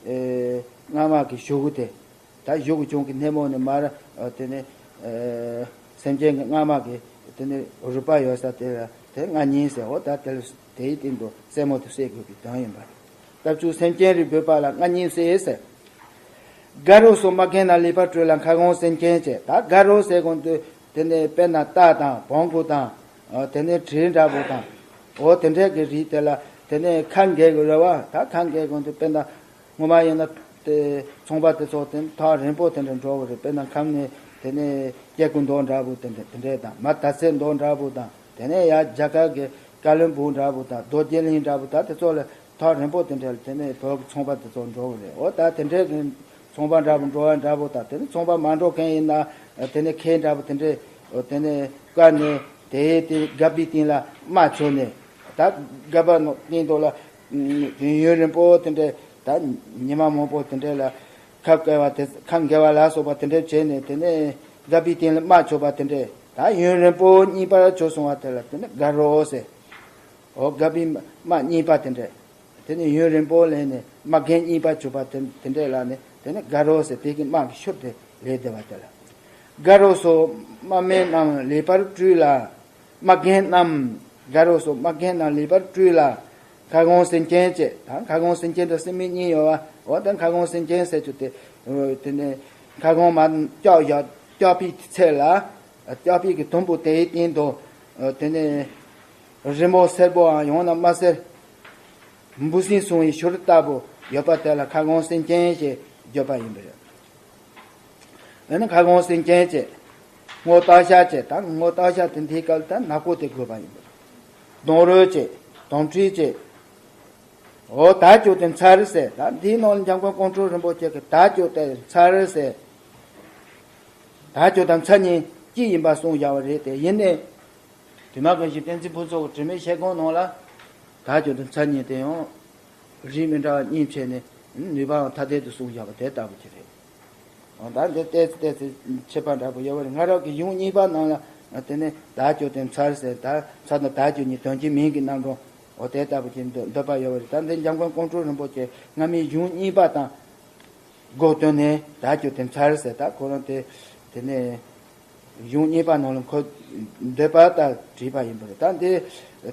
ཨེ་སྔ་མ་གི་གཞུག་གུ་དེ། ད་གཞུག་གུ་བྱུང་གི་སྣེ་མོ་ནས་མར་ཨ་དེ་ནས་ཨེ་སེམས་ཅན་གྱི་སྔ་མ་གི་དེ་ནས་རུས་པ་ཡོད་ས་དེ་ལ་དེ་མངའ་བརྙེས་ཟེར། འོ་ད་དེ་ལ་དེའི་སྟེང་དུ་རྩེ་མོ་དེ་གསོད་དགོས་པའི་དོན་ཡིན་པ་རེད། རྟ་ཕྱུགས་སེམས་ཅན་རིགས་བོད་པ་ལ་མངའ་བརྙེས་ཟེར་ཟེར། དགའ་རོགས་སོགས་མ་རྒན་རྣམས་ལེགས་པར་བཀྲོལ་ལ་མཁར་གོང་སེམས་ཅན་བྱས། ད་དགའ་རོགས་ཟེར་གོང་དུ་དེ་ནས་དཔེར་ན་རྟ་དང་བོང་གུ་དང་། ཨ། དེ་ནས་དྲེལ་འདྲ་པོ་དང་། འོ་དེ་འདྲས་ཀྱི་རིགས་དེ་ལ་དེ་ནས་ཁ་འགེལ་གི་རེད་བ། ད་ཁ་འགེལ་གོང་དུ་དཔེར་ན་ངོ་མ་ཡིན་ན་དེ་ཚོང་པ་དེ་ཚོ་དེ་ཐག་རིང་པོ་དེ་འདྲ་འགྲོ་གི་རེད། དཔེར་ན་ཁམས་ནས་དེ་ནས་སྐྱེ་རྒུ་མདོ་འདྲ་པོ་དེ་འདྲ་དེ་འདྲས་དང་། མ་དར་ཚད་མདོ་འདྲ་པོ་དང་། དེ་ནས་ཡར་རྒྱ་གར་གྱི་བཀའ་བློན་སྦུག་འདྲ་པོ་དང་རྡོ་རྗེ་གླིང་འདྲ་པོ་དང་དེ་ཚོ་ལ་ཐག་རིང་པོ་དེ་འདྲ་ལ་དེ་ནས་བོད་ཀྱི་ཚོང་པ་དེ་ཚོ་འགྲོ་གི་རེད། འོ་ད་དེ་འདྲའི་གི་ཚོང་པ་འདྲ་པོ་འགྲོ་བ་འདྲ་པོ་དང་། དེ་ནས་ཚོང་པ་མ་འགྲོ་མཁན་ཡིན་ན་དེ་ནས་ཁལ་འདྲ་པོ་དེ་འདྲས་དེ་ནས་བཀལ་ནས་དེ་དེ་སྒ་པའི་སྟེང་ལ་རྨ་བྱོལ་ནས། ད་སྒ་པ་ནང་སྟེང་དུ་ལ་ཡུན་རིང་པོ་དེ་འདྲས་ད་ཉི་མ་མང་པོ་དེ་འདྲས་ལ་ཁ་བཀལ་བ་དེ། ཁ་འགེལ་བ་ལ་སོགས་པ་དེ་འདྲས་བྱས་ནས་དེ་ནས་སྒ་པའི་སྟེང་ལ་རྨ་བྱོལ་བ་དེ་འདྲས། ད་ཡུན་རིང་པོ་གཉིས་པར་བྱོལ་སོང་བ་དེ་ལ་དེ་ནས་དགའ་རོགས་ཟེར། འོ་སྒ་པའི་རྨ་གཉིས་པ་དེ་འདྲས། དེ་ནས་ཡུན་རིང་པོ་ལས་ནས་རྨ་རྒན་གཉིས་པ་བྱོལ་བ་དེ་དེ་འདྲས་ལ་ནི་དེ་ནས་དགའ་རོགས་ཟེར། དེ་གི་རྨ་གི་ཤུབས་དེ་ལས་བསྡད་པ་དེ་ལ། དགའ་རོགས་སོགས་རྨ་སྨན་རྣམས་ལེགས་པར་བཀྲུས་ལ། རྨ་རྒན་རྣམས། དགའ་རོགས་སོགས་རྨ་རྒན་རྣམས་ལེགས་པར་བཀྲུས་ལ། མཁར་གོང་སེམས་ཅན་བྱས། ད་མཁར་གོང་སེམས་ཅན་དང་སེམས་མེད་གཉིས་ཡོད་བ། འོ་ད་མཁར་གོང་སེམས་ཅན་ཟེར་རྒྱུ་དེ་དེ་ནས་མཁར་གོང་མར་བཀྱགས་བཞག་བཀྱགས་པའི་ཚད་ལ། བཀྱགས་པའི་གི་དུམ་བུ་དེའི་སྟེང་དུ་དེ་ནས་རི་མོ་སེར་པོའམ་ཡང་ན་དམར་སེར་འབུ་སྲིན་སྲུང་བའི་ཤུ་རུ་ལྟ་བུ་ཡོད་པ་དེ་ལ་མཁར་གོང་སེམས་ཅན་ཞེས་བརྗོད་པ་ཡིན་པས། དེ་ནི་མཁར་གོང་སེམས་ཅན་བྱས། སྔོ་སྟག་ཤར་བྱས། ད་སྔོ་སྟག་ཤར་དེ་འདིའི་སྐབས་ལ་ད་ནག་པོ་དེ་དགོས་པ་ཡིན་པས། ལྡོང་རོས་བྱས། དོམ་ཁྲི་བྱས། འོ་དར་ཅོག་དེ་མཚར་ཟེར། ད་འདིའི་ནང་ལ་འཇམ་མགོན་ཀོང་སྤྲུལ་རིན་པོ་ཆེ་གི་དར་ཅོག་དེ་མཚར་ཟེར། དར་ཅོག་དང་མཚར་གཉིས་གཅིག་ཡིན་པ་གསུངས་བཞག་པ་རེད་དེ། ཡིན་ནའི་དུ་མ་གང་ཞིག་བསྟན་འཛིན་ཕུན་ཚོགས་ཀྱི་དྲི་མེད་ཤེལ་སྒོང་ནང་ལ་དར་ཅོག་དང་མཚར་གཉིས་དེ་ཡང་རིགས་མི་འདྲ་བ་གཉིས་ཕྱེ་ནས་ ནུས་པའང་ཐ་དད་དུ་གསུངས་བཞག་པ་དེ་ལྟ་བུ་ཅིག་རེད། འོ་ད་འདི་ཏོག་ཙམ་ཏོག་ཙམ་ཁྱད་པར་འདྲ་པོ་ཡོད་པ་རེད། སྔ་རབས་ཀྱི་གཞུང་རྙིང་པ་ནང་ལ་དེ་ནས་དལ་འབྱོར་དེ་མཚར་ཟེར། ད་མཚར་དང་དལ་འབྱོར་གཉིས་དོན་གཅིག་མིང་གི་རྣམ་གྲངས། འོ་དེ་ལྟ་བུ་ཅིག་འདོད་འདོད་པ་ཡོད་པ་རེད། ད་འདི་འཇམ་མགོན་ཀོང་སྤྲུལ་རིན་པོ་ཆེ་སྔ་མའི་གཞུང་རྙིང་པ་དང་སྒོ་བསྟུན་ནས་དལ་འབྱོར་དེ་མཚར་ཟེར། ད་ཁོ་རང་དེ་དེ་ནས་གཞུང་རྙིང་པ་ནང་ལ་ཁོ་འདོད་པ་ལྟར་བྲིས་པ་ཡིན་པ་རེད། ད་འདི་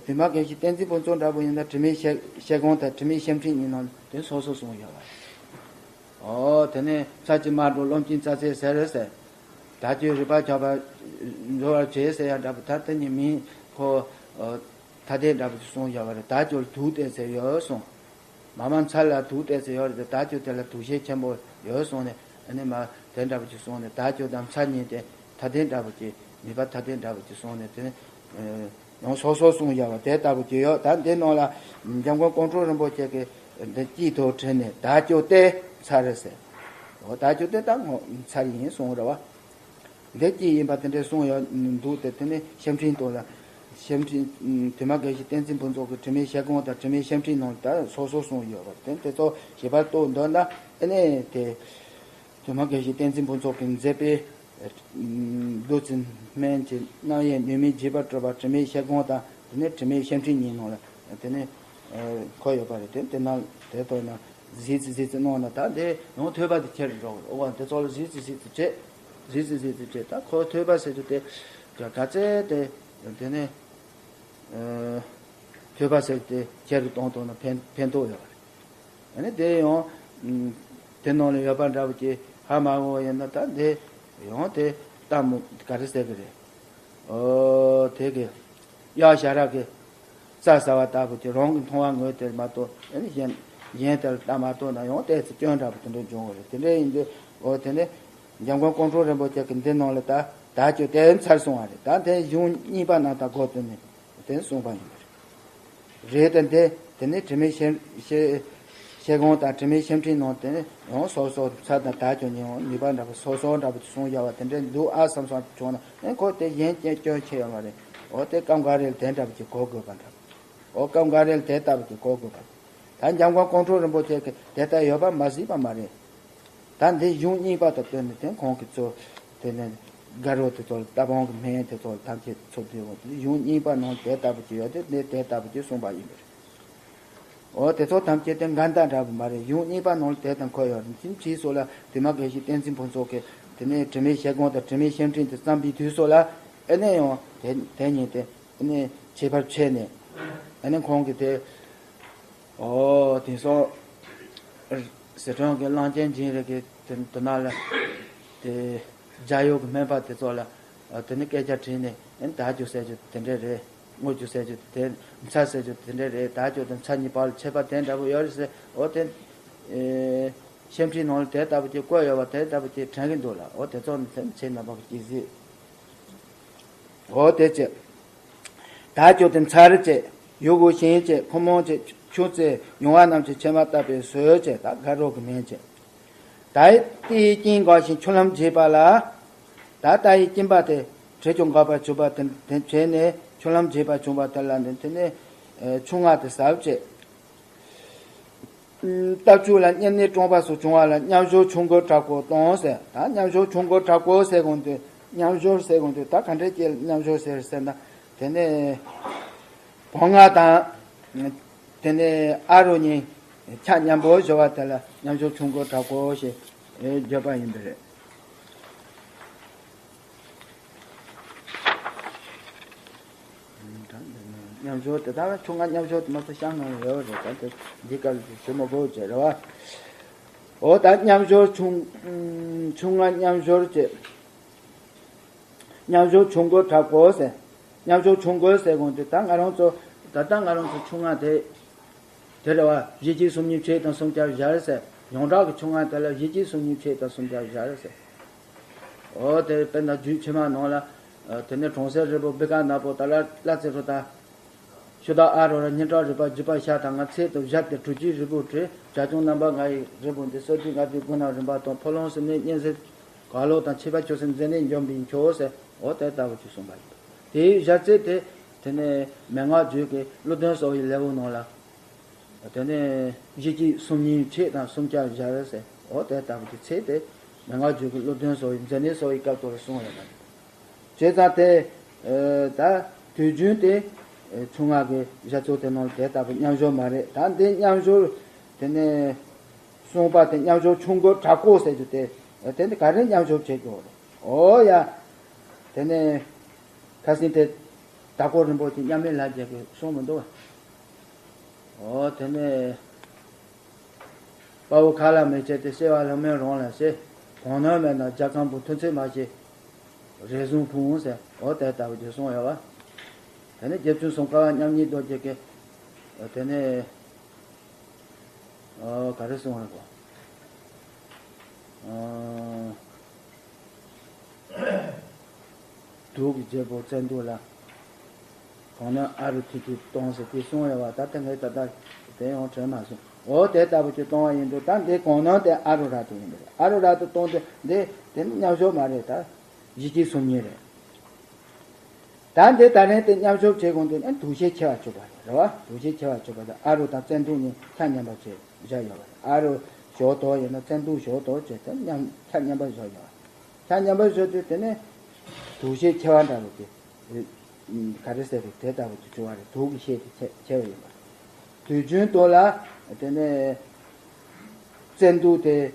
དུ་མ་དགེ་བཤེས་བསྟན་འཛིན་ཕུན་ཚོགས་འདྲ་པོ་ཡིན་ན་དྲི་མེད་བཤད་བཤད་སྒོམ་དང་དྲི་མེད་བཤད་ཕྲེང་གཉིས་ནང་དེ་སོ་སོ་གསུངས་ཡོད་པ་རེད། ཨོ་དེ་ནས་མཚར་གྱི་མ་འགྲོ་རློམ་གྱི་མཚར་ཚད་ཟེར་ཟེར། དལ་འབྱོར་རིག་པ་ཁྱབ་པ་འགྲོ་བར་བྱེད་ཟེར་ཡང་འདྲ་པོ། ད་དེ་གཉིས་མིང་ཁོ་ཨོ་ཐ་དད་འདྲ་པོ་ཅིག་གསུངས་ཡོད་པ་རེད། དལ་འབྱོར་དུག་གཏད་ཟེར་ཡོད་གསུངས། མ་མ་མཚར་ལ་དུག་གཏད་ཟེར་ཡོད་རེད་དེ། དལ་འབྱོར་དེ་ལ་དུག་ཤེད་ཆེན་པོ་ཡོད་གསུངས་ནས་ཨ་ནི་མ་དེ་འདྲ་པོ་ཅིག་གསུངས་ནས་དལ་འབྱོར་དང་མཚར་གཉིས་དེ་ཐ་དད་འདྲ་པོ་ཅིག་ནུས་པ་ཐ་དད་འདྲ་པོ་ཅིག་གསུངས་ནས་དེ་ནི་ཡང་སོ་སོ་གསུངས་ཡོད་པ་དེ་ལྟ་བུ་ཅིག་ཡོད། ད་འདི་ནང་ལ་འཇམ་མགོན་ཀོང་སྤྲུལ་རིན་པོ་ཆེ་གིས་འདི་དཀྱིལ་དུ་བྲིས་ནས་དལ་འབྱོར་དེ་མཚར་ཟེར། འོ་དལ་འབྱོར་དེ་ད་ངོ་མཚར་ཡིན་གསུངས་རེད་བ། འདི་དཀྱིལ་ཡིན་པ་དེ་འདྲའི་གསུངས་ཡོད་འདུག་སྟེ། དེ་ནས་བཤད་ཕྲེང་དུ་ལ་བཤད་ཕྲེང་དུ་མ་དགེ་བཤེས་བསྟན་འཛིན་ཕུན་ཚོགས་ཀྱི་དྲི་མེད་བཤད་སྒོམ་དང་དྲི་མེད་བཤད་ཕྲེང་ནང་ད་སོ་སོ་གསུངས་ཡོད་པ་དེ་དེ་ཚོ་ཞིབ་པར་རྟོགས་འདོད་ན་ཨ་ནི་དེ་དུ་མ་དགེ་བཤེས་བསྟན་འཛིན་ཕུན་ཚོགས་ཀྱིས་མཛད་པའི་བདུད་རྩི་སྨན་གྱི་རྣམ་དབྱེ་ནུས་མེད་འཇིགས་པ་སྒྲོལ་བ་དྲི་མེད་བཤད་སྒོམ་དང་དེ་ནས་དྲི་མེད་བཤད་ཕྲེང་གཉིས་ནང་ལ་དེ་ནས་འཁོད་ཡོད་པ་རེད། དེ་དེ་ནང་དེ་ཐོག་ན་གཟིགས་ཙི་གཟིགས་ཙི་གནང་ན་ད་དེ་ཡང་ཐོས་པ་དེ་ཁྱེར་འགྲོ་གི་རེད། འོ་བ་དེ་ཚོ་ལ་གཟིགས་ཙི་གཟིགས་ཙི་བྱེད། གཟིགས་ཙི་གཟིགས་ཙི་བྱེད། ད་ཁོ་ཐོས་པ་ཟེར་རྒྱུ་དེ་ག་ག་ཚད་དེ་དེ་ནས་ཐོས་པ་ཟེར་རྒྱུ་དེ་ཁྱེར་གཏོང་ཐུབ་ན་ཕན་ཕན་ཐོགས་ཡོད་པ་རེད། ཨ་ནི་དེ་ཡང་དེ་ནང་ལ་ཡོད་པ་འདྲ་བོ་ཅིག་ཧ་མ་གོ་བ་ཡིན་ན་ད་དེ་ཡང་དེ་ལྟ་མོ་ག་རེ་ཟེར་གི་རེད། ཨོ་དེ་གི་གཡག་ཞ་ར་གི་རྩྭ་ཟ་བ་ལྟ་བུ་དེ་རང་གི་མཐོང་བ་དངོས་དེར་མ་གཏོགས་ཨ་ནི་གཞན་གཞན་དེར་ལྟ་མ་གཏོགས་ན་ཡང་ཏོག་ཙམ་སྐྱོན་འདྲ་པོ་དེ་འདྲ་འབྱུང་བ་རེད། དེ་འདྲ་ཡིན་དུས་འོ་དེ་ནི་འཇམ་མགོན་ཀོང་སྤྲུལ་རིན་པོ་ཆེ་གི་འདི་ནང་ལ་ད་དལ་འབྱོར་དེ་མཚར་གསུངས་པ་རེད། ད་དེ་གཞུང་རྙིང་པ་རྣམས་དང་སྒོ་བསྟུན་ནས་དེ་གསུངས་པ་ཡིན་པ་རེད། རེད་དེ་འདི་དེ་ནི་དྲི་མེད་བཤད་བཤད་བཤད་སྒོམ་དང་དྲི་མེད་བཤད་ཕྲེང་ནང་དེ་ནི་ཡང་སོ་སོ་མཚར་དང་དལ་འབྱོར་གཉིས་ཡང་ནུས་པ་འདྲ་པོ་སོ་སོ་འདྲ་པོ་གསུངས་ཡོད་པ་དེ་འདྲ་འདུག་ཨ་བསམ་བསམ་བྱུང་ན་ཨེ་ཁོ་དེ་གཞན་སྐྱོན་སྐྱོན་ཆེ་ཡོད་མ་རེད། འོ་དེ་སྐབས་འགའ་རེ་ལ་དེ་འདྲ་པོ་ཅིག་གོ་དགོས་པ་འདྲ། འོ་སྐབས་འགའ་རེ་ལ་དེ་ལྟ་བུ་ཅིག་གོ་དགོས་པ། ད་འཇམ་མགོན་ཀོང་སྤྲུལ་རིན་པོ་ཆེ་གིས་དེ་ལྟར་ཡོད་པ་མ་གཟིགས་པ་མ་རེད། ད་འདི་གཞུང་རྙིང་པ་དང་བསྟུན་ནས་དེ་ཁོང་གིས་ཚུར་དེ་ནས་དགའ་རོགས་དེ་ཚོ་ལ་ལྟ་སྤོང་གི་སྨན་དེ་ཚོ་ལ་ཐམས་ཅད་ཚུར་བསྡུས་འོང་དེ་གཞུང་རྙིང་པ་ནང་དེ་ལྟ་བུ་ཅིག་ཡོད་དེ་འདི་དེ་ལྟ་བུ་ཅིག་གསུངས་པ་ཡིན་པ་རེད། འོ་དེ་ཚོ་ཐམས་ཅད་དེ་འགལ་ཟླ་འདྲ་བོ་མ་རེད། གཞུང་རྙིང་པ་ནང་ལ་དེ་ལྟར་འཁོད་ཡོད་རེད། དེ་ཕྱིས་སུ་ལ་དུ་མ་དགེ་བཤེས་བསྟན་འཛིན་ཕུན་ཚོགས་ཀྱིས་དེ་ནས་དྲི་མེད་བཤད་སྒོམ་དང་དྲི་མེད་བཤད་ཕྲེང་དེ་བརྩམས་པའི་དུས་སུ་ལ་ཨེ་ནས་ཡང་དེ་དེ་ཉིད་དེ་ཨེ་ནས་ཁྱད་པར་ཕྱེ་ནས་ཨེ་ནས་ཁོང་གིས་དེ། ཨོ་དེང་སང་ཟི་ཁྲོན་གྱི་གླང་ཆེན་འབྱིན་རེ་གི་དེ་དེ་ན་ལ་དེ་རྒྱ་ཡོག་གི་སྨན་པ་དེ་ཚོ་ལ་ཨ་དེ་ནི་སྐད་ཆ་དྲིས་ནས་ཨེ་ད་རྒྱུ་ཟེར་རྒྱུ་དེ་འདྲ་རེད། དངོས་རྒྱུ་ཟེར་རྒྱུ་དེ་མཚར་ཟེར་རྒྱུ་དེ་འདྲ་རེད། ད་རྒྱུ་དང་མཚར་གཉིས་བར་ལ་ཁྱད་པར་དེ་འདྲ་པོ་ཡོད་རེད་ཟེར། ཨོ་དེ་ཨེ་བཤད་ཕྲེང་ནང་ལ་དེ་ལྟ་བུ་ཅིག་བཀོད་ཡོད་པ་དེ་ལྟ་བུ་ཅིག་དྲན་གྱི་འདུག་ལ། ཨོ་དེ་ཚོ་ནི་དེ་ནི་ཁྱེད་རྣམ་པ་གིས་ཅིག་གཟིགས། འོ་དེ་བྱས། དལ་འབྱོར་དེ་མཚར་བྱས། ཡུལ་སྒོ་ཞེང་བྱས། ཁོ་མོ་བྱས། ཆུ་རྩྭ་ཡོང་བ་རྣམས་ཀྱི་ཕྱེ་མ་བཏབ་པའི་ཟོས་བྱས། ད་དགའ་རོགས་ཀྱི་སྨན་བྱས། ད་ལྟའི་རྐྱེན་འགོག་ཞིང་ཆུ་ལྷམ་བརྗིད་པ་ལ། ད་ལྟའི་རྐྱེན་པ་དེ་དྲི་ཆུ་འགོག་པར་གྱུར་པ་དེ་དེ་བྱས་ནས་ཆུ་ལྷམ་བརྗིད་པ་བྱུང་བ་དེ་ལ་ནི་དེ་ནས་ཆུ་ང་དེ་ཟ་བྱས། རྟ་ཕྱུགས་ལ་གཉན་ནད་གྲོངས་པ་སོགས་བྱུང་བ་ལ་མཉམ་བཞུགས་ཆུ་འགོ་དྲག་པོ་དང་ཟེར། ད་མཉམ་བཞུགས་ཆུ་འགོ་དྲག་པོ་ཟེར་དགོས་འདུག་མཉམ་བཞུགས་ཟེར་དགོས་འདུག་ད་ག་འདྲའི་སྐད་ལ་མཉམ་བཞུགས་ཟེར་ཟེར་ན། དེ་ནས་བུ་ང་དང་དེ་ནས་ཨ་རོ་གཉིས་ཆ་མཉམ་པོ་བཞུགས་པ་དེ་ལ་མཉམ་བཞུགས་ཆུ་འགོ་དྲག་པོ་ཞེས་བརྗོད་པ་ཡིན་པ་རེད། མཉམ་ཞོར་དེ་དག་ཆུང་ང་མཉམ་ཞོར་དེ་མ་ཚད་ཤང་ནང་ཡོད་རེད། ད་དེ་འདི་ག་ལ་ཞུ་མ་དགོས་བྱས་རེད་བ། འོ་ད་མཉམ་ཞོར་ཆུང་ཆུང་ང་མཉམ་ཞོར་བྱས། མཉམ་ཞོར་ཆུང་གོ་དྲག་གོ་ཟེར། མཉམ་ཞོར་ཆུང་གོ་ཟེར་དགོས་དེ་ད་ང་རང་ཚོ་ད་ལྟ་ང་རང་ཚོ་ཆུང་ང་དེ། དེ་རེད་བ། བཞི་གཅིག་སུམ་གཉིས་ཕྱེད་དང་སུམ་བརྒྱ་བཞི་ཟེར། ཡོངས་གྲགས་ཀྱི་ཆུང་ང་དེ་ལ་བཞི་གཅིག་སུམ་གཉིས་ཕྱེད་དང་སུམ་བརྒྱ་བཞི་ཟེར། འོ་དེ་དཔེར་ན་རྒྱུད་ཕྱི་མ་ནང་ལ། དེ་ནས་གྲོང་གསེབ་རི་བོ་བི་ཀ་ན་པོ་ད་ལ་བླ་རྩེ་རུ་ད། ཤུ་དག་ཨ་རོ་ར་སྙན་གྲགས་རི་པ་བརྒྱུད་པ་ཤ་དང་ང་ཚེ་དང་བཞད་དེ་གྲུ་གཅིག་རི་བོ་བྲི། བྱ་ཁྱུང་རྣམ་པ་ལྔ་ཡི་རི་བོ་འདི་སོ་བདུན་ལྔ་བདུན་དགུ་ན་རིམ་པ་དང་ཕོ་ལོང་སེམས་ནི་གཉན་གཟིགས་ག་ལོ་དང་ཆེ་བ་ཆུ་སྲིན་མཛེ་ནད་འཇོམས་པའི་མཆོག་ཟེར། འོ་དེ་ལྟ་བུ་ཅིག་གསུངས་པ་ཡིན། དེའི་ཞལ་ཚད་དེ། དེ་ནས་མན་ངག་བརྒྱུད་ཀྱི་ཀླུ་གདོན་གསོ་བའི་ལེའུ་ནང་ལ། དེ་ནས་གཞི་གཅིག་གསུམ་གཉིས་ཁྲིད་དང་གསུམ་ཆར་སྦྱར་ཟེར། འོ་དེ་ལྟ་བུ་གྱི་ཚེ་དེ་མན་ངག་བརྗོད་ཀྱི་སློབ་སྟོན་སོགས་ཡི་མཛད་གནས་སོགས་ཡི་སྐབས་ཐོག་ལ་གསུངས་ཡོད་པ་རེད། བྱས་ཙང་དེ་ད་དུས་རྒྱུན་དེ་ཆུང་ང་གི་བཞག་ཚོད་དེ་ནང་དེ་ལྟ་བུ་མཉམ་སྦྱོར་མ་རེད། ད་འདི་མཉམ་སྦྱོར་དེ་ནས་གསུངས་པ་དེ་མཉམ་སྦྱོར་ཆུང་གོ་དྲག་གོ་ཟེར་རྒྱུ་དེ། དེ་འདི་ག་རེ་མཉམ་སྦྱོར་བྱེད་དགོས་རེད། འོ་ཡ། དེ་ནས་ཁ་སང་དེ་དྭགས་པོ་རིན་པོ་ཆེ་མཉམ་མེད་ལྷ་རྒྱལ་གྱིས་གསུངས་མི་འདུག་བ། འོ་དེ་ནས་དཔའ་བོ་མཁའ་ལ་མི་ཁྱབ་སྟེ། བྱེ་བ་ལྷ་མོའི་རོང་ལ་གཤེགས། གོང་ན་མེད་ན་རྒྱ་ཚང་པོ། མཐུ་ཚོགས་མ་སྐྱེས་རེ་ཟུང་ཕུང་ཟེར། འོ་དེ་ལྟ་བུ་དེ་གསུངས་ཡོད་བ། དེ་ནས་རྗེ་བཙུན་སུམ་མཁའ་དབང་མཉམ་ཉིད་རྡོ་རྗེ་གིས་དེ་ནས་ཨ་ག་རེ་གསུངས་རེད་གོ། ཨ་དུག་གི་རྒྱལ་པོ་བཙན་དུག་ལ། གོང་ན་ཨ་རུ་ཐིག་ཐིག་གཏོང་ཟེར་དེ་གསུངས་ཡོད་བ། ད་ལྟ་ངས་ད་ལྟ་དེ་ཡང་དྲན་མ་སོང་། འོ་དེ་ལྟ་བུ་ཅིག་གཏོང་བ་ཡིན་དུས། ད་འདི་གོང་ན་དེ་ཨ་རུ་ར་ཏི་ཡིན་པ་རེད། ཨ་རུ་ར་ཏི་གཏོང་དུས་འདི་དེ་ནི་མཉམ་སྦྱོར་མ་རེད། ད་གཞི་གཅིག་གསུམ་གཉིས་རེད། ད་འདི་ད་རིང་དེ་མཉམ་སྦྱོར་བྱེད་དགོས་དུས་ནི་དུག་ཤེས་ཁྱེར་བ་བཅུག་པ་རེད། རེད་བ། དུག་ཤེས་ཁྱེར་བ་བཅུག་པ་དང་ཨ་རུ་དང་བཙན་དུག་གཉིས་ཆ་མཉམ་པ་བྱས་བཞག་ཡོད་པ་རེད། ཨ་རུ་ཞོ་དོ་ཡིན་ན་བཙན་དུག་ཞོ་དོ་བྱས་ཏེ་མཉམ་ཆ་མཉམ་པ་བཞག་ཡོད་པ། ཆ་མཉམ་པ་བཞག་དུས་དེ་ནི་དུག་ཤེས་ཁྱེར་བ་འདྲ་བོ་དེ་ག་རེ་ཟེར་རེད། དེ་ལྟ་བུ་དེ་བྱུང་བ་རེད། དུག་གི་ཤེས་དེ་ཁྱེར་ཁྱེར་བ་ཡིན་པ། དུས་རྒྱུན་དུ་ལ་དེ་ནི་བཙན་དུག་དེ་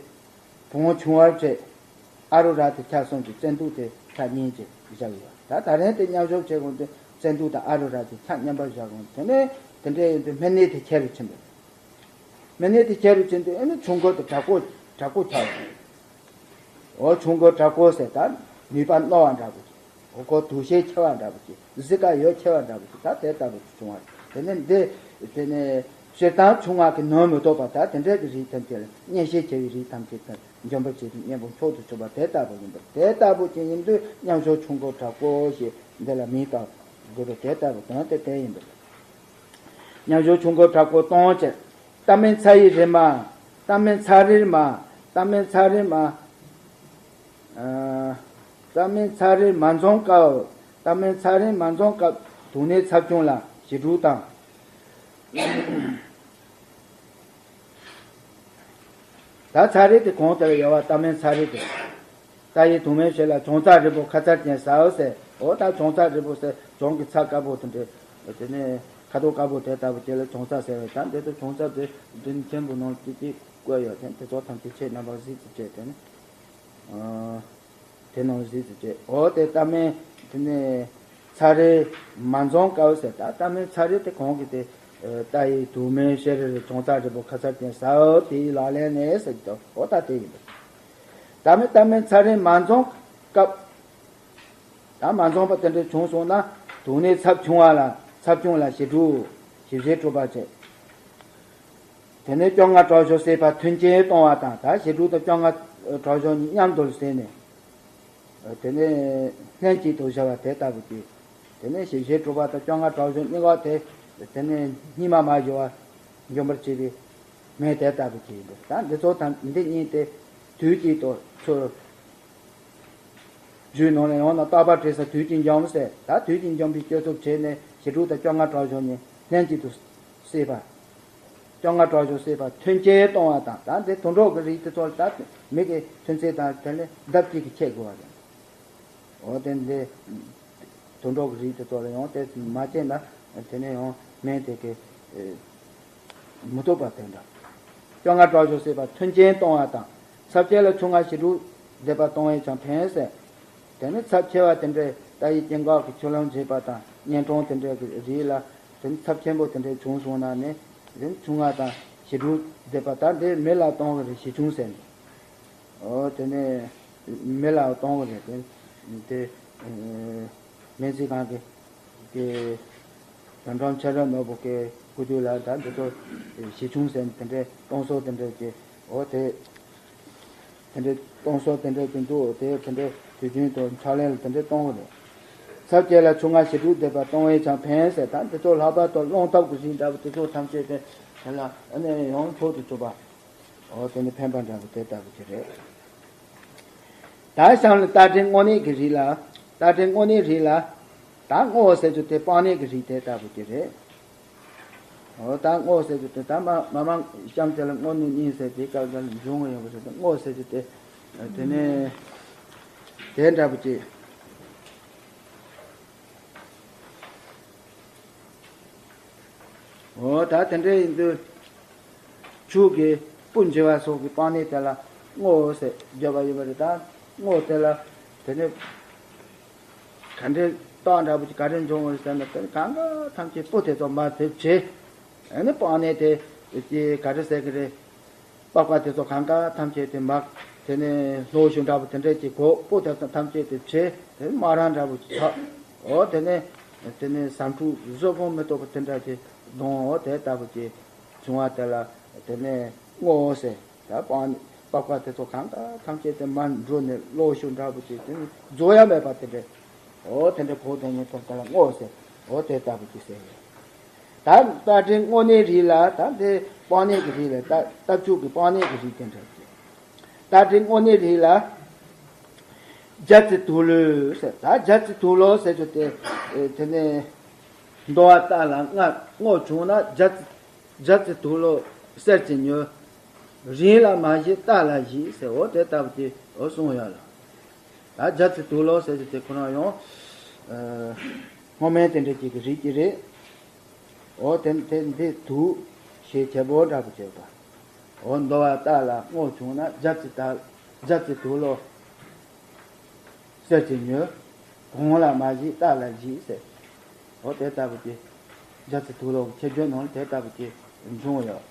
བོང་ཆུང་བར་བྱས། ཨ་རུ་ར་དེ་ཆ་གསུམ་གྱི་བཙན་དུག་དེ་ཆ་གཉིས་ཀྱི་བཞག་ཡོད། ད་ད་རིང་དེ་མཉམ་སྦྱོར་བྱེད་དགོས་དུས་བཙན་དུག་དང་ཨ་རུ་ར་དེ་ཆ་མཉམ་པ་བཞག་དགོས། དེ་ནས་དེ་འདྲ་ཡིན་དུས་སྨན་ནད་དེ་ཁྱེར་རུ་ཕྱིན་པ་རེད། སྨན་ནད་དེ་ཁྱེར་རུ་ཕྱིན་དུས་ཨེ་ནི་ཆུང་གོ་དེ་དྲག་པོ་དྲག་པོ་ཆགས་ཡོད། འོ་ཆུང་གོ་དྲག་པོ་ཟེར། ད་ནུས་པ་རྣོ་བ་འདྲ་པོ་ཅིག་འོ་ཁོ་དུག་ཤེས་ཆེ་བ་འདྲ་པོ་ཅིག་གཟི་ཀ་ཡོད་ཆེ་བ་འདྲ་པོ་ཅིག་ད་དེ་ལྟ་བུ་ཅིག་བྱུང་བ་རེད། དེ་ནས་འདི་དེ་ནས་སྤྱིར་བཏང་ཆུང་ང་གིས་ནོན་མི་ཐུབ་པ། ད་དེ་འདྲ་གི་རིགས་ཐམས་ཅད་ལ་གཉེན་བཤེས་ཆེ་བའི་རིགས་ཐམས་ཅད་དང་འཇོམས་པར་བྱེད་པའི་གཉེན་པོ་མཆོག་ཏུ་གྱུར་པ་དེ་ལྟ་བུ་ཡིན་པ། དེ་ལྟ་བུ་ཅིག་ཡིན་དུས་མཉམ་སྦྱོར་ཆུང་གོ་དྲག་པོ་ཞེས་འདི་ལ་མིང་བཏགས་དགོས་པ་དེ་ལྟ་བུ་དོན་དེ་དེ་ཡིན་པ་རེད། མཉམ་སྦྱོར་ཆུང་གོ་དྲག་པོ་གཏོང་བྱེད། ཏཱ་མེ་ཚ་ཡི་རི་མ། ཏཱ་མེ་ཚ་རིར་མ། ཏཱ་མེ་ཚ་རིར་མ། ཨ། ཏཱ་མེ་ཚ་རིར་མ་འཛོམས་སྐབས། ཏཱ་མེ་ཚ་རིར་མ་འཛོམས་སྐབས་དུག་ནད་ཚབས་ཆུང་ལ་ཞི་ཕྲུག་དང་། ད་ཚ་རིལ་དེ་གོང་དེར་ཡོད་པ། ཏཱ་མེ་ཚ་རིལ་དེ། ཏཱ་ཡི་དུག་མེ་ཞེས་ལ་བྱང་རྩ་རིལ་བུ་ཁ་ཚར་ཅན་ཟའོ་ཟེར། འོ་ད་བྱང་རྩ་རིལ་བུ་ཟེར། བྱང་གི་ཚ་དཀར་པོ་དེ་འདྲ། དེ་ནས་ཁ་དོག་དཀར་པོ་དེ་ལྟ་བུ་དེ་ལ་བྱང་རྩ་ཟེར་བས། ད་འདི་ཚོ་བྱང་རྩ་དེ་འདི་ནི་མཆན་བུ་ནང་ཏིག་ཏིག་བཀོད་ཡོད་དེ། དེ་ཚོ་ཐམས་ཅད་ཁྱེད་རྣམ་པ་གཟིགས་སུ་བཅད་དེ་ནི། ཨ། དེ་ནང་གཟིགས་སུ་བཅད། འོ་དེ་ཏཱ་མེ་དེ་ནས་ཚ་རིལ་མ་འཛོམས་སྐབས་ཟེར། ད་ཏཱ་མེ་ཚ་རིལ་དེ་གོང་གི་དེ། ཨ། ཏཱ་ཡི་དུག་མེ་ཤེས་རིལ་བྱང་རྩ་རིལ་བུ་ཁ་ཚར་ཅན་ཟའོ། དེ་ཡི་ལག་ལེན་ནས་ཟེར་གྱི་འདུག་འོ་ད་དེ་ཡིན་པ། ཏཱ་མེ་ཏཱ་མེ་ཚ་རིལ་མ་འཛོམས་སྐབས། ད་མ་འཛོམས་པ་དེ་འདྲ་བྱུང་སོང་ན་དུག་ནད་ཚབས་ཆུང་བ་ལ་ཚབས་ཆུང་ལ་ཞི་ཕྲུག་ཞི་བྱེད་གྲུབ་པ་བྱེད། དེ་ནས་སྐྱོ་ང་དྲག་ཤོས་སྲེད་པ་མཐུན་རྐྱེན་གཏོང་བ་དང་། ད་ཞི་ཕྲུག་དང་སྐྱོ་ང་དྲག་ཤོས་གཉིས་མཉམ་དུ་བསྲེས་ནས། དེ་ནས་ལྷན་ཅིག་ཏུ་བཞག་པ་དེ་ལྟ་བུ་སྟེ། དེ་ནས་ཞི་བྱེད་གྲུབ་པ་དང་སྐྱོ་ང་དྲག་ཤོས་གཉིས་ཀ་དེ། དེ་ནས་སྙིགས་མ་མ་ཞི་བ་འཇོམས་པར་བྱེད་པའི་སྨན་དེ་ལྟ་བུ་ཅིག་ཡིན་པས། ད་འདི་ཚོ་དང་འདི་གཉིས་དེ་དུས་གཅིག་ཏུ་ཚུར། རྒྱུད་ནང་ལ་ཡང་ན་རྟག་པར་དྲེགས་སོགས་དུས་ཀྱིས་འཇོམས་ཟེར། ད་དུས་ཀྱིས་འཇོམས་པའི་སྤྱོད་ཚུལ་བྱས་ནས་ཞི་ཕྲུག་དང་སྐྱོ་ང་དྲག་ཤོས་གཉིས་ལྷན་ཅིག་ཏུ་བསྲེས་པ། སྐྱོ་ང་དྲག་ཤོས་སྲེད་པ་མཐུན་རྐྱེན་གཏོང་བ་དང་། ད་འདི་དུད་འགྲོ་གི་རིགས་དེ་ཚོ་ལ་ད་མི་གི་མཐུན་རྐྱེན་དང་དེ་ལས་ལྡབ་གཅིག་གིས་ཁྱད་དགོས་པ་རེད། འོ་དེ་འདི་དུད་འགྲོ་གི་རིགས་དེ་ཚོ་ལ་ཡང་དེ་མ་བྱས་ན་དེ་ནས་ཡང་སྨན་དེ་གི་མི་ཐུབ་པ་དེ་འདྲ། སྐྱོ་ང་དྲག་ཤོས་སྲེད་པ་མཐུན་རྐྱེན་གཏོང་བ་དང་། ཚབས་ཆེ་ལ་ཆུང་ང་ཞི་ཕྲུག་བསྡད་པ་གཏོང་བས་ཀྱང་ཕན་ཟེར། དེ་ནི་ཚབས་ཆེ་བ་དེ་འདྲའི་ཏཱ་ཡི་སྐྱེ་འགག་གི་ཆུ་ལམ་འབྱེད་པ་དང་གཉན་འཕྲང་དེ་འདྲའི་གི་རིགས་ལ་དེ་ནི་ཚབས་ཆེན་པོ་དེ་འདྲའི་བྱུང་སོང་ན་ནི་དེ་ནི་ཆུང་ང་དང་ཞི་ཕྲུག་བསྡད་པ། ད་འདི་མི་ལ་གཏོང་གི་རེད། ཞི་ཆུང་ཟེར་ནས། འོ་དེ་ནས་མི་ལ་གཏོང་གི་རེད། དེ་དེ་སྨན་རྩིས་ཁང་གི་གི་དོན་གྲུབ་ཆ་ར་ནོར་བུ་གི་སྐུ་དུས་ལ་ད་འདི་ཚོ་ཞི་ཆུང་ཟེར་དེ་འདྲའི་གཏོང་སྲོལ་དེ་འདྲ་གི། འོ་དེ་དེ་འདྲའི་གཏོང་སྲོལ་དེ་འདྲ་གི་འདུག་དེ་དེ་འདྲའི་དུས་རྒྱུན་དུ་ཕྱག་ལེན་ལ་དེ་འདྲའི་གཏོང་གི་རེད། ཚབས་ཆེ་ལ་ཆུང་ང་ཞི་ཕྲུག་བསྡད་པ་གཏོང་བས་ཀྱང་ཕན་ཟེར། ད་འདི་ཚོ་ལྷག་པར་དུ་རླུང་ཐབས་ཀྱི་རིགས་འདྲ་བོ་དེ་ཚོ་ཐམས་ཅད་དེ་དེ་ལ་ཨ་ནི་ཡང་མཆོག་ཏུ་གྱུར་པ། འོ་དེ་ནི་ཕན་པ་འདྲ་བོ་དེ་ལྟ་བུ་ཅིག་རེད། ད་གཤམ་ལ་རྟ་དྲེལ་སྔོ་ནད་ཀྱི་རིགས་ལ། རྟ་དྲེལ་སྔོ་ནད་རིགས་ལ། ད་སྔོ་ཟེར་རྒྱུ་དེ་སྤང་ནད་ཀྱི་རིགས་དེ་ལྟ་བུ་ཅིག་རེད། འོ་ད་སྔོ་ཟེར་རྒྱུ་དེ་ད་མ་མ་མ་གཤམ་དེ་ལ་སྔོ་ནི་གཉིས་ཟེར་དེ་སྐབས་འགའ་ལ་འབྱུང་བ་ཡོང་གི་རེད། ད་སྔོ་ཟེར་རྒྱུ་དེ་དེ་ནས་དེ་འདྲ་པོ་ཅིག་འོ་ད་དེ་འདྲ་ཡིན་དུས་ཆུ་གི་སྤུ་འབྱེད་པ་སོགས་ཀྱི་སྤང་གནས་དེ་ལ་སྔོ་ཟེར་བརྗོད་པ་ཡིན་པ་རེད། ད་སྔོ་དེ་ལ་དེ་ནས་ག་འདྲའི་རྟགས་འདྲ་པོ་ཅིག་ག་རེ་འབྱུང་བ་ཟེར་ན། དེ་ནི་གང་ག་ཐམས་ཅད་སྤུ་དེ་ཚོ་མར་དེ་བྱས། ཨ་ནི་སྤང་གནས་དེ་ཀྱི་ག་རེ་ཟེར་གི་རེད། པགས་པ་དེ་ཚོ་གང་ག་ཐམས་ཅད་དེ་མར་དེ་ནས་ལྷོ་ཤུགས་འདྲ་པོ་དེ་འདྲས་ཀྱི་གོ་སྤུ་དེ་ཚོ་ཐམས་ཅད་དེ་བྱས། དེ་ནི་དམར་རང་འདྲ་པོ་ཅིག་ཆགས། འོ་དེ་ནས་དེ་ནས་ཟ་འཕྲུག་གཟུགས་ཕུང་མི་རྟག་པ་དེ་འདྲ་ཅིག་གདོང་འོ་དེ་ལྟ་བུ་ཅིག་བྱུང་བ་དེ་ལ་དེ་ནས་སྔོ་ཟེར། ད་པགས་པགས་པ་དེ་ཚོ་གང་ག་ཐམས་ཅད་དེ་མར་འགྲོ་ནས་ལྷོ་ཤུགས་འདྲ་པོ་ཅིག་དེ་ནི་རྫོགས་ཡ་མེད་པ་དེ་འདྲས། འོ་དེ་འདྲ་གོ་དེ་ནས་དེ་ལ་སྔོ་ཟེར། འོ་དེ་ལྟ་བུ་ཅིག་ཟེར་ཡོད། ད་རྟ་དྲེལ་སྔོ་ནས་རིགས་ལ། ད་འདི་སྤང་གནས་ཀྱི་རིགས་ལ། རྟ་རྟ་ཕྱུགས་ཀྱི་སྤང་གནས་ཀྱི་རིགས་དེ་འདྲ་ཅིག་རྟ་དྲེལ་སྔོ་ནས་རིགས་ལ་སྦྱར་རྩི་དུག་ལོས་ཟེར། ད་སྦྱར་རྩི་དུག་ལོ་ཟེར་རྒྱུ་དེ་དེ་ནས་འདོ་བ་རྟ་ལ་སྔར་སྔོ་བྱུང་ན་སྦྱར་རྩི་སྦྱར་རྩི་དུག་ལོ་གསེར་གྱིས་མྱུར། རིན་ལ་མ་བཞེས་རྟ་ལ་བཞེས་ཟེར། འོ་དེ་ལྟ་བུ་དེ་འོ་གསུངས་ཡོད་ལ། ད་སྦྱར་རྩི་དུག་ལོ་ཟེར་རྒྱུ་དེ་ཁོ་རང་ཡང་སྔོ་སྨན་དེ་འདྲ་ཅིག་གི་རིགས་ཀྱི་རེད། འོ་དེ་དེ་འདི་དུག་ཞེས་བྱ་བོ་འདྲ་པོ་བྱེད་པ། འོ་འདོ་བ་རྟ་ལ་སྔོ་བྱུང་ན་སྦྱར་རྩི་རྟ་སྦྱར་རྩི་དུག་ལོ་གསེར་གྱིས་མྱུར། གོང་ལ་མ་བཞེས་རྟ་ལ་བཞེས་ཟེར། འོ་དེ་ལྟ་བུ་ཅིག་སྦྱར་རྩི་དུག་ལོ་གི་ཁྱད་ཆོས་ནང་ལ་དེ་ལྟ་བུ་ཅིག་འབྱུང་ཡོད།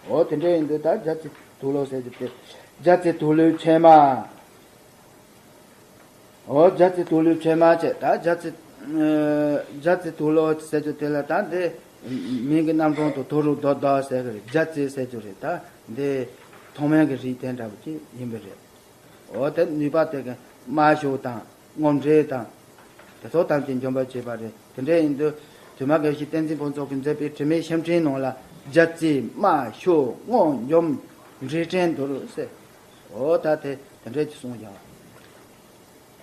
འོ་དེ་འདྲ་ཡིན་དུས་ད་སྦྱར་རྩི་དུག་ལོ་ཟེར་རྒྱུ་དེ་སྦྱར་རྩི་དུག་ལོའི་ཕྱེ་མ། འོ་སྦྱར་རྩི་དུག་ལོའི་ཕྱེ་མ་བྱས། ད་སྦྱར་རྩི་ཨ་སྦྱར་རྩི་དུག་ལོ་ཟེར་རྒྱུ་དེ་ལ་ད་འདི་མིང་གི་རྣམ་གྲངས་དུ་དུག་རོ་རྡོ་རྡོ་ཟེར་གི་རེད། སྦྱར་རྩི་ཟེར་རྒྱུ་རེད། ད་འདི་ཐོག་མའི་གི་རིགས་དེ་འདྲ་བོ་ཅིག་ཡིན་པ་རེད། འོ་དེ་ནུས་པ་དེ་གི་དམར་ཤོག་དང་སྔོ་འབྲས་དང་དེ་ཚོ་ཐམས་ཅད་འཇོམས་པར་བྱེད་པ་རེད། དེ་འདྲ་ཡིན་དུས་དུ་མ་དགེ་བཤེས་བསྟན་འཛིན་ཕུན་ཚོགས་ཀྱིས་མཛད་པའི་དྲི་མེད་ཤིང་ཕྲན་ནང་ལ་སྦྱར་རྩི་དམར་ཤོག་སྔོ་འཇོམས་འབྲས་སྐྲན་དུག་ཟེར། འོ་ད་དེ་དེ་འདྲ་ཅིག་གསུངས་ཀྱང་།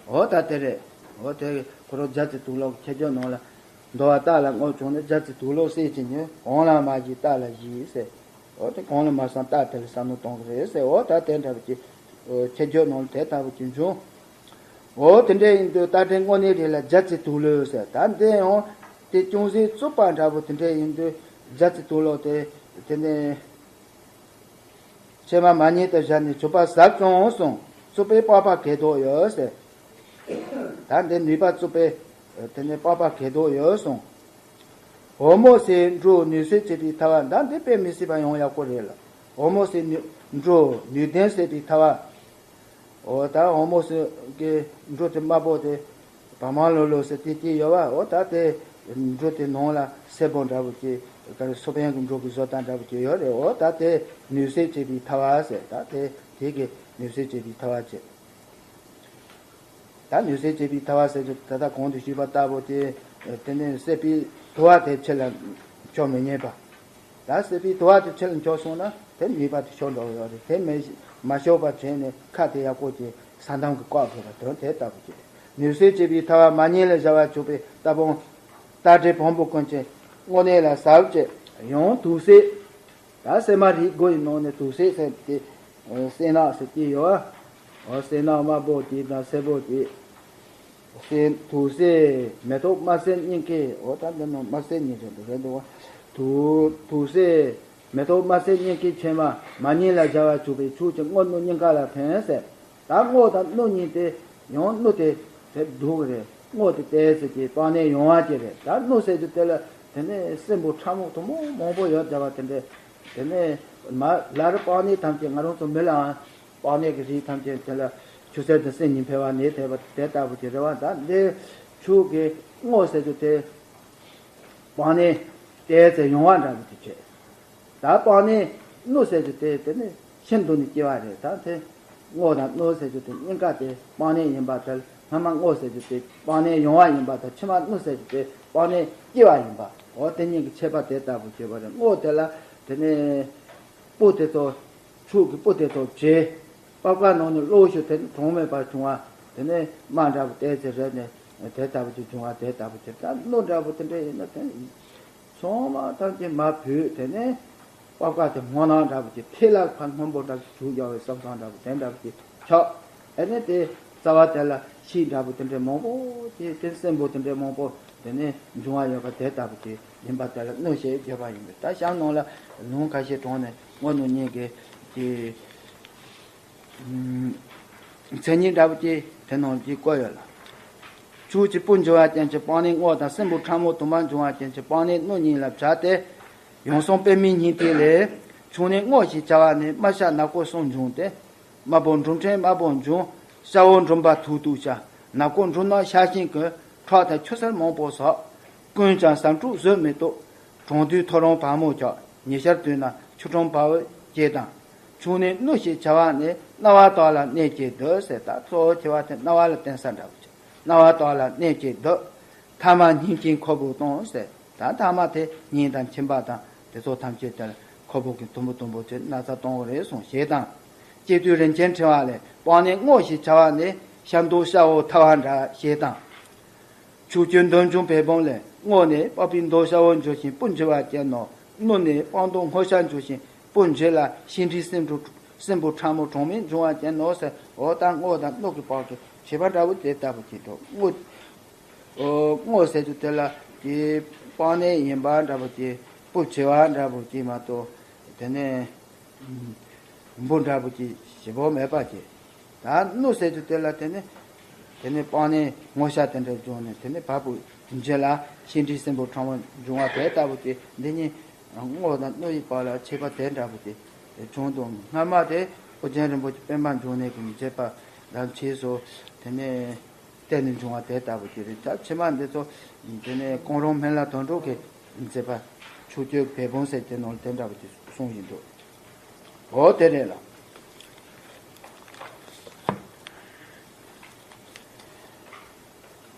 འོ་ད་དེ་རེད། འོ་དེ་ཁོ་རང་སྦྱར་རྩི་དུག་ལོ་གི་ཁྱད་ཆོས་ནང་ལ། འདོ་བ་རྟ་ལ་སྔོ་བྱུང་ན་སྦྱར་རྩི་དུག་ལོ་གསེར་གྱིས་མྱུར། གོང་ལ་མ་བཞེས་རྟ་ལ་བཞེས་ཟེར། འོ་དེ་གོང་ལ་མ་སོང་རྟ་དེ་ལ་བསམ་བློ་གཏོང་གི་རེད་ཟེར། འོ་ད་དེ་འདྲ་བ་ཅིག་ཁྱད་ཆོས་ནང་ལ་དེ་ལྟ་བུ་ཅིག་འབྱུང་། འོ་དེ་འདྲ་ཡིན་དུས་རྟ་དྲེལ་སྔོ་ནས་རིགས་ལ་སྦྱར་རྩི་དུག་ལོས་ཟེར། ད་འདི་ཡང་དེ་ཅུང་ཟད་རྩུབ་པ་འདྲ་བོ་དེ་འདྲ་ཡིན་དུས་སྦྱར་རྩི་དུག་ལོ་དེ་དེ་ནས་ཕྱེ་མ་མ་ཉིད་དུ་བཞག་ནས་བྱུག་པ་ཟབ་ཀྱང་གསུངས། རྩུབ་པས་པགས་པ་གས་དོག་ཡོད་ཟེར། ད་འདི་ནུས་པ་རྩུབ་པས་དེ་ནས་པགས་པ་གས་དོག་ཡོད་གསུངས། འོ་མོ་ཟེར་འབྲུ་ནུས་སེལ་བྱེད་པའི་ཐ་བ། ད་འདི་དཔེ་མི་སྲིད་པ་ཡང་ཡག་པོ་རེད་ལ། འོ་མོ་ཟེར་ནུས་འབྲུ་ནུས་ལྡན་སེལ་བའི་ཐ་བ། འོ་ད་འོ་མོ་ཟེར་གི་འབྲུ་དེ་དམར་པོ་དེ་བ་མང་ལོ་ལོ་ཟེར་དེ་དེ་ཡོད་བ། འོ་ད་དེ་འབྲུ་དེ་ནང་ལ་སེར་པོ་འདྲ་བོ་ཅིག་ག་རེ་སོ་པན་གྱི་འབྲུ་གི་བཟོ་ལྟ་འདྲ་བོ་ཅིག་ཡོད་རེད། འོ་ད་དེ་ནུས་སེལ་བྱེད་པའི་ཐ་བ་ཟེར། ད་དེ་དེ་གི་ནུས་སེལ་བྱེད་པའི་ཐ་བ་བྱེད། ད་ནུས་སེལ་བྱེད་པའི་ཐ་བ་ཟེར་རྒྱུ་ད་ལྟ་གོང་དུ་ཞུས་པ་ལྟ་བུ་དེ་དེ་ནས་སྲེད་པའི་དུ་བ་དེ་ཕྱི་ལ་འཁྱོག་མི་ཉན་པ། ད་སྲེད་པའི་དུ་བ་དེ་ཕྱི་ལ་འཁྱོག་སོང་ན་དེ་ནུས་པ་དེ་ཤོར་འགྲོ་གི་ཡོད་རེད། དེ་མི་མ་ཤོར་བ་བྱས་ནས་ཁ་དེ་ཡག་པོ་ཅིག་ས་འདམ་གྱིས་བཀག་དགོས་པ་དོན་དེ་ལྟ་བུ་ཅིག་ནུས་སེལ་བྱེད་པའི་ཐ་བ་མ་ཉིད་ལ་བཞག་པར་གྱུར་པའི་རྟ་བོང་རྟ་དྲེལ་བོང་བུ་ཀུན་གྱི་སྔོ་ནས་ལ་ཟབ་ཅེས་ཡང་དུག་སེལ། ད་སྲན་མ་རིགས་དགུ་ཡི་ནང་ནས་དུག་སེལ་ཟེར་དེ་སྲན་ནག་ཟེར་དེ་ཡོད། འོ་སྲན་ནག་དམར་པོ་དེ་དང་སེར་པོ་དེ། སྲན་དུག་སེལ་མེ་ཏོག་དམར་སེར་གཉིས་ཀའི། འོ་ད་འདི་ནང་དམར་སེར་གཉིས་རེད་འདུག་རེད་འདུག་བ། དུག་དུག་སེལ་མེ་ཏོག་དམར་སེར་གཉིས་ཀའི་ཕྱེ་མ་མ་ཉིད་ལ་བཞག་པར་གྱུར་པའི་ཆུ་གཅིག་སྔོ་སྣུམ་གཉིས་ཀ་ལ་ཕན་ཟེར། ད་སྔོ་དང་སྣུམ་གཉིས་དེ་ཡང་སྣུམ་དེ་དེ་སྡུག་གི་རེད། སྔོ་དེ་ཏོག་ཙམ་གྱིས་པགས་ནད་ཡོང་བ་ཅིག་རེད། ད་སྣུམ་ཟེར་རྒྱུ་དེ་ལ་དེ་ནས་སྲིན་འབུ་ཕྲ་མོ་དུ་མོ་མང་པོ་ཡོད་བསྡད་པ་དེ་འདྲས། དེ་ནས་མ་ལར་པགས་ནད་ཐམས་ཅད་ང་རང་ཚོ་མི་ལའང་པགས་ནད་ཀྱི་རིགས་ཐམས་ཅད་དེ་ལ་ཆུ་སེར་དང་སེར་གཉིས་འཕེལ་བ་ནད་ཐེབས་པ་དེ་ལྟ་བུ་ཅིག་རེད་བ། ད་འདི་ཆུ་གི་སྔོ་ཟེར་རྒྱུ་དེ་པགས་ནད་ཏོག་ཙམ་ཡོང་བ་འདྲ་བོ་དེ་བྱས། ད་པགས་ནད་སྣུམ་ཟེར་རྒྱུ་དེ་དེ་ནི་ཤིན་ཏུ་ནས་སྐྱེ་བ་རེད། ད་དེ་སྔོ་དང་སྣུམ་ཟེར་རྒྱུ་དེ་གཉིས་ཀ་དེ་པགས་ནད་ཡིན་པ་དེ་སྔ་མ་སྔོ་ཟེར་རྒྱུ་དེ་པགས་ནད་ཡོང་བ་ཡིན་པ་དང་ཕྱི་མ་སྣུམ་ཟེར་རྒྱུ་དེ་པགས་ནད་སྐྱེ་བ་ཡིན་པ། འོ་དེ་གཉིས་ཀྱི་ཁྱད་པར་དེ་ལྟ་བུ་བྱས་པ་རེད། སྔོ་དེ་ལ་དེ་ནི་སྤུ་དེ་ཚོ་ཆུ་གི་སྤུ་དེ་ཚོ་བྱས། པགས་པ་ནང་ནས་གློ་ཞིག་དེ་ནི་གྲངས་མེད་པར་བྱུང་བ། དེ་ནས་རྨ་འདྲ་བོ་ཏོག་ཙམ་རེད་ནས་དེ་ལྟ་བུ་ཅིག་བྱུང་བ་དེ་ལྟ་བུ་ཅིག་ད་སྣུམ་འདྲ་བོ་དེ་འདྲ་ཡིན་ན་དེ། ཚང་མ་ཐམས་ཅད་མར་བུད། དེ་ནས་པགས་པ་དེ་སྔོ་ནག་འདྲ་པོ་ཅིག་ཐིག་ལེ་ཕར་སྔོན་པོ་འདྲ་པོ་ཅིག་བྱུག་རྒྱག་པའི་བསམ་བསམ་འདྲ་པོ་དེ་འདྲ་པོ་ཅིག་ཆགས། ཨ་ནི་དེ་རྩ་བ་དེ་ལ་ཤིང་འདྲ་པོ་དེ་འདྲའི་མང་པོ་ཅིག་དེ་སྲིན་འབུ་དེ་འདྲའི་མང་པོ་དེ་ནས་འབྱུང་བ་ཡོད་པ་དེ་ལྟ་བུ་ཅིག་ཡིན་པ་དེ་ལ་སྣོད་ཞེས་བརྗོད་པ་ཡིན་པས། ད་གཤམ་ནང་ལ་ལུང་ཁ་ཤས་དྲངས་ནས་སྔོ་ནག་གཉིས་ཀྱི་ཀྱི་མཚན་ཉིད་འདྲ་པོ་ཅིག་དེ་ནང་ཅིག་བཀོད་ཡོད་ལ། ཆུ་གཅིག་པུ་འབྱུང་བ་ཅན་གྱི་སྤང་ནི་སྔོ་དང་སྲིན་འབུ་ཕྲ་མོ་དུ་མ་འབྱུང་བ་ཅན་གྱི་སྤང་ནི་སྣོད་གཉིས་ལ་བྱ་སྟེ། ཡང་གསང་པདྨའི་སྙིང་ཐིག་ལས། ཆུ་ནི་སྔོ་ཞེས་བྱ་བ་ནི་དམར་ཤ་ནག་པོ་གསུམ་འབྱུང་སྟེ། དམར་པོ་འབྲུམ་ཕྲན་དམར་པོ་འབྱུང་། སྐྱ་བོ་འབྲུམ་པ་ཐུར་དུ་ཤར། ནག་པོ་འབྲུམ་ནག་ཤ་ཞེན་ཀུན། ཁྲག་དང་ཆུ་སེར་མང་པོ་ཟག། ཀུན་ཀྱང་ཟ་འཕྲུག་བཟོད་མི་བཏུབ། གྲང་དུས་ཐོ་རངས་བ་མོ་ཁྱག། ཉི་ཤར་དུས་ན་ཆུ་ཀྲུམ་བ་འོད་སྐྱེ་དང་། ཆུ་ནི་སྣོད་ཞེས་བྱ་བ་ནི། རྣ་བ་དག་ལ་གནོད་བྱེད་དུ་ཟེར། ད་གཙོ་བོ་ཆེ་བ་དེ་རྣ་བ་ལ་བརྟེན་ས་འདྲ་བོ་ཅིག་རྣ་བ་དག་ལ་གནོད་བྱེད་དུ། ཐ་མ་སྙིང་གི་ཁོལ་པོ་དང་ཟེར། ད་ཐ་མ་དེ་སྙིང་དང་མཆིན་པ་དང་དེ་ཚོ་ཐམས་ཅད་དེ་ལ་ཁོལ་པོ་གི་དུམ་བུ་དུམ་བུ་ཅིག་ན་ཚ་གཏོང་བ་རེད་གསུངས་ཞེས་དང་། སྐྱེ་དུས་རིན་ཆེན་ཕྲེང་བ་ལས། སྤང་ནི་སྔོ་ཞེས་བྱ་བ་ནི། ཤ་མདོག་སྐྱ་བོ་ཐལ་བ་འདྲ་ཞེས་དང་། ཆུ་སྐྱོན་འདོམ་འབྱུང་བེ་བོང་ལས། སྔོ་ནི་པགས་པའི་མདོག་སྐྱ་བོ་འབྱུང་ཞིང་སྤུ་འབྱི་བ་ཅན་ནོ། སྣུམ་ནི་པགས་མདོག་སྔོ་སྐྱ་འབྱུང་ཞིང་སྤུ་འབྱི་ལ། ཤིང་འབྲས་སྲིན་འབུ་སྲིན་འབུ་ཕྲ་མོ་གྲངས་མེད་འབྱུང་བ་ཅན་ནོ་ཟེར། འོ་ད་སྔོ་དང་སྣུམ་གྱི་བར་གྱི་ཁྱད་པར་འདྲ་བོ་དེ་ལྟ་བུ་ཅིག་འདུག་སྔོ། འོ་སྔོ་ཟེར་རྒྱུ་དེ་ལ་དེ་སྤང་ནི་ཡིན་པ་འདྲ་བོ་ཅིག་སྤུ་འབྱི་བ་འདྲ་བོ་ཅིག་མ་གཏོགས་དེ་ནས། འབུ་འདྲ་པོ་ཅིག་ཞིབ་པོ་མེད་པ་ཅིག་ད་སྣུམ་ཟེར་རྒྱུ་དེ་ལ་དེ་ནི། དེ་ནི་སྤང་ནི་སྔོ་སྐྱ་དེ་འདྲ་བྱུང་ནས་དེ་ནི་བ་སྤུ་འབྱི་ལ་ཤིང་འབྲས་སྲིན་འབུ་ཕྲ་མོ་འབྱུང་བ་དེ་ལྟ་བུ་ཅིག་འདི་གཉིས་སྔོ་དང་སྣུམ་གྱི་བར་ལ་ཁྱད་པར་དེ་འདྲ་པོ་ཅིག་བྱུང་འདུག་སྔ་མ་དེ་ཨོ་རྒྱན་རིན་པོ་ཆེ་པད་མ་འབྱུང་གནས་ཀྱི་མཛད་པ་དང་ཕྱིས་སུ་དེ་ནི། གཏན་ནས་འབྱུང་བ་དེ་ལྟ་བུ་ཅིག་རེད། ད་ཕྱི་མ་འདི་ཚོ་དེ་ནས་ཀོང་རོང་སྨན་བླ་དོན་གྲུབ་ཀྱིས་མཛད་པ་ཆུ་སྐྱོན་བེ་བོང་ཟེར་དེ་ནང་ལ་དེ་འདྲ་བ་ཅིག་གསུངས་བཞིན་འདུག་འོ་དེ་རེད་ལ།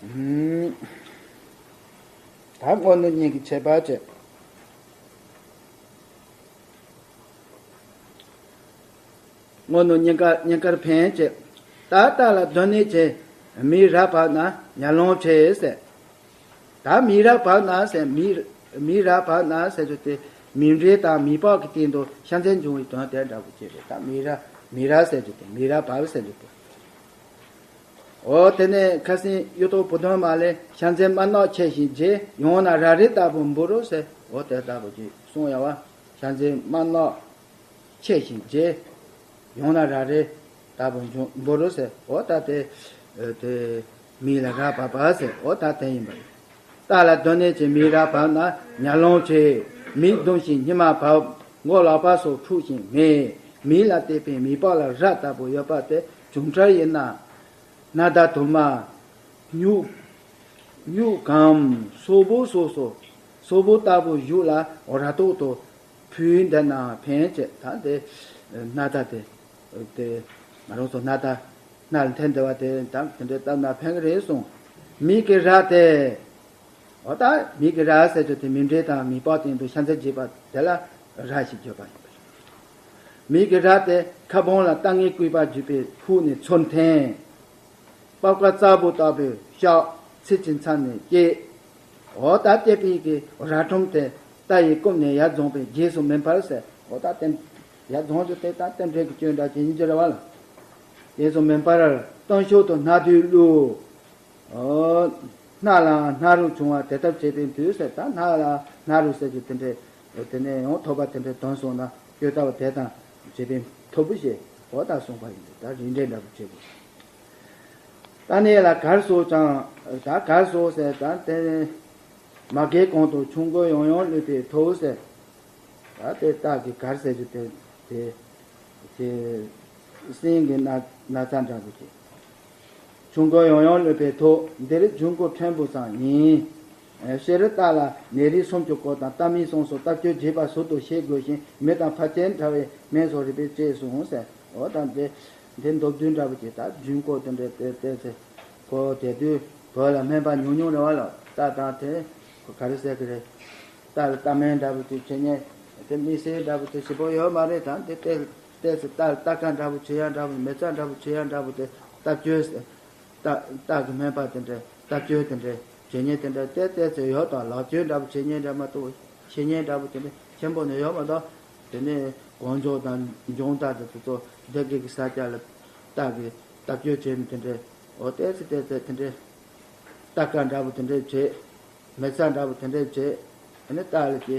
ཨུམ། ད་སྔོ་ནག་གཉིས་ཀྱི་ཁྱད་པར་བྱས། སྔོ་ནག་གཉིས་ཀ་གཉིས་ཀར་ཕན་བྱེད། ད་རྟ་ལ་སྡོད་ནས་བྱེད། མིའི་རྭ་བབས་ན་ཉ་ལོང་བྱེད་ཟེར། ད་མིའི་རྭ་བབས་ན་ཟེར། མིའི་མིའི་རྭ་བབས་ན་ཟེར་རྒྱུ་དེ་མིའི་འབྲས་དང་མིའི་ལྤགས་ཀྱི་སྟེང་དུ་ཤ་མཛེ་འབྱུང་བའི་དོན་དེ་འདྲ་པོ་ཅིག་རེད། ད་མིའི་རྭ་མིའི་རྭ་ཟེར་རྒྱུ་དེ་མིའི་རྭ་བབས་ཟེར་རྒྱུ་དེ། འོ་དེ་ནས་ཁ་སང་གཡུ་ཐོག་བུ་སྟོན་མ་ལས་ཤ་མཛེ་དམར་ནག་ཆེ་ཞིང་རྒྱས། ཡང་ན་ར་རི་ལྟ་བུ་འབུ་རུ་ཟེར། འོ་དེ་ལྟ་བུ་ཅིག་གསུངས་ཡོད་པ། ཤ་མཛེ་དམར་ནག་ཆེ་ཞིང་རྒྱས། ཡང་ན་ར་རི་ལྟ་བུ་འབྱུང་འབུ་རུ་ཟེར། འོ་ད་དེ་དེ་མི་ལ་རྭ་བབས་པ་ཟེར། འོ་ད་དེ་ཡིན་པ་རེད། རྟ་ལ་སྡོད་ནས་ཀྱི་མིའི་རྭ་བབས་ན་ཉ་ལོང་བྱེད། མིག་ཟླུམ་ཞིང་སྙིགས་མ་བབས། མགོ་ལག་པ་སོགས་འཁྲུགས་ཤིང་མེད། མི་ལ་བརྟེན་པའི་མིའི་ལྤགས་ལ་རྭ་ལྟ་བུ་ཡོད་པ་དེ་བྱུང་འཕྲལ་ཡིན་ན། སྣ་ད་དུ་མ། སྨྱུག་སྨྱུག་གམ་སོག་པོ་སོགས་སོ། སོག་པོ་ལྟ་བུ་བཞུགས་ལ་རྭ་ཏོག་ཏུ་ཕུལ་འདི་ན་ཕན་བྱེད། ད་དེ་སྣ་ད་དེ་དེ་ང་རང་ཚོ་སྣ་ད་སྣ་ལ་འཐེན་བསྡད་པ་དེ་ད་དེ་འདྲའི་བཏབ་ན་ཕན་གི་རེད་གསུངས། མིག་གི་རྭ་དེ། འོ་ད་མིག་གི་རྭ་ཟེར་རྒྱུ་དེ་མིའི་འབྲས་དང་མིའི་ལྤགས་སྟེང་དུ་ཤ་མཛེ་རྒྱས་པ་དེ་ལ་རྭ་ཞེས་བརྗོད་པ་ཡིན་པ་རེད། མིག་གི་རྭ་དེ་ཁ་སྦང་ལ་རྟ་རྔའི་སྐུད་པ་བརྒྱུས་པའི་ཕུག་ནས་ཚུར་འཐེན། པགས་པ་རྩ་བོ་ལྟ་བུའི་ཤ་ཚིལ་གྱི་མཚམས་ནས་སྐྱེས། འོ་ད་སྐྱེས་པའི་གི་རྭ་ཕྲུམ་དེ་རྟ་ཡི་རྐུབ་ནས་ཡར་འཛེགས་པའི་རྗེས་སུ་མི་འཕར་ཟེར། འོ་ད་རྟེན་ཡར་འཛེགས་རྒྱུ་དེ་ད་རྟེན་འབྲེལ་གྱི་སྐྱོན་འདྲ་ཅིག་ཡིན་གྱི་རེད་བ་ལ། རྗེས་སུ་མི་འཕར། སྟོན་ཤུགས་དུ་སྣ་དུས་བླུགས། འོ། སྣ་ལ་སྣ་རུ་བྱུང་བ་དེ་ལྟར་བྱེད་པའི་དུས་ཟེར། ད་སྣ་ལ་སྣ་རུ་ཟེར་གྱི་དེ་འདྲའི་དེ་ནས་ཡང་ཐོབ་པ་དེ་འདྲའི་དོན་སོང་ན་སྐྱོན་ལྟ་བུ་དེ་དང་བྱེད་པའི་ཐོབ་བུ་ཞེས་འོ་ད་གསུངས་པ་ཡིན་ཏེ། ད་རིགས་འགྲེ་འདྲ་བོ་བྱེད་དགོས། ད་ནས་ལ་གར་སོགས་ཀྱང་། ད་གར་སོགས་ཟེར། ད་དེ་མ་གའི་གོང་དུ་ཆུ་མགོ་ཡང་ཡང་བླུད་པའི་ཐོག་ཟེར། ད་དེ་སྟག་གི་གར་ཟེར་རྒྱུ་དེ་དེ་དེ་སེང་གི་ན་ན་ཚ་འདྲ་བོ་ཅིག་ཆུ་མགོ་ཡང་ཡང་བླུད་པའི་ཐོག་འདིར་ཆུ་མགོ་ཕྲན་བུ་ཙམ་ཡིན། ཕྱི་རུ་སྟག་ལ་ནད་རིགས་སུམ་ཅུ་སྐོར་དང་སྟག་མིག་གསུམ་སོགས་ལྟ་སྐྱོལ་རྒྱས་པ་ཟུར་དུ་ཤེས་དགོས་ཤིང་། མི་དང་ཕལ་ཆེར་འདྲ་བའི་སྨན་སོགས་རིགས་པས་དཔྱད་གསུངས་ཟེར། འོ་ད་འདི་འདི་མདོར་བསྡུས་འདྲ་བོ་ཅིག་ད་རྒྱུན་སྐོར་དེ་འདྲ་དེ་བལྟས་ཚེ་ཁོ་དེ་དུས་བོད་ལ་སྨན་པ་ཉུང་ཉུང་རེད་བ་ལ། སྟག་དང་དེ་ཁོ་ག་རེ་ཟེར་གི་རེད། སྟག་ལ་ལྟ་སྨན་འདྲ་བོ་དེ་བྱེད་མཁན་དེ་དམིགས་བསལ་འདྲ་བོ་དེ་ཞིབ་པོ་ཡོད་མ་རེད། ད་དེ་ལྟས་ལྟས་སུ་སྟག་ལ་ལྟ་སྐོར་འདྲ་བོ་བྱེད་ཡག་འདྲ་བོ། མི་ཚེ་འདྲ་བོ་བྱེད་ཡག་འདྲ་བོ་དེ་ལྟ་སྐྱོལ་ཟེར། སྟག་སྟག་གི་སྨན་པ་དེ་འདྲ་ལྟ་སྐྱོལ་དེ་འདྲ་བྱེད་མཁན་དེ་འདྲ་ལྟས་ལྟས་སུ་ཡོད་དང་། ལག་སྐྱོལ་འདྲ་བོ་བྱེད་མཁན་འདྲ་མ་གཏོགས་ བཤད་མཁན་འདྲ་པོ་དེ་འདྲ་ཆེན་པོ་ནི་ཡོད་མ་གཏོགས། དེ་ནས་གང་ལྕོགས་དང་འབྱུང་རྟགས་དེ་ཚོ་སྡེ་དགེ་གི་ས་སྐྱ་ལ་རྟགས་ཀྱི་བརྟག་དཔྱད་བྱས་ནས་དེ་འདྲ། འོ་ཏོག་ཙམ་ཏོག་ཙམ་དེ་འདྲ་རྟགས་ཀ་འདྲ་པོ་དེ་འདྲ་བྱས། མི་ཚ་འདྲ་པོ་དེ་འདྲ་བྱས། ཨ་ནི་རྟགས་ལ་ཀྱི་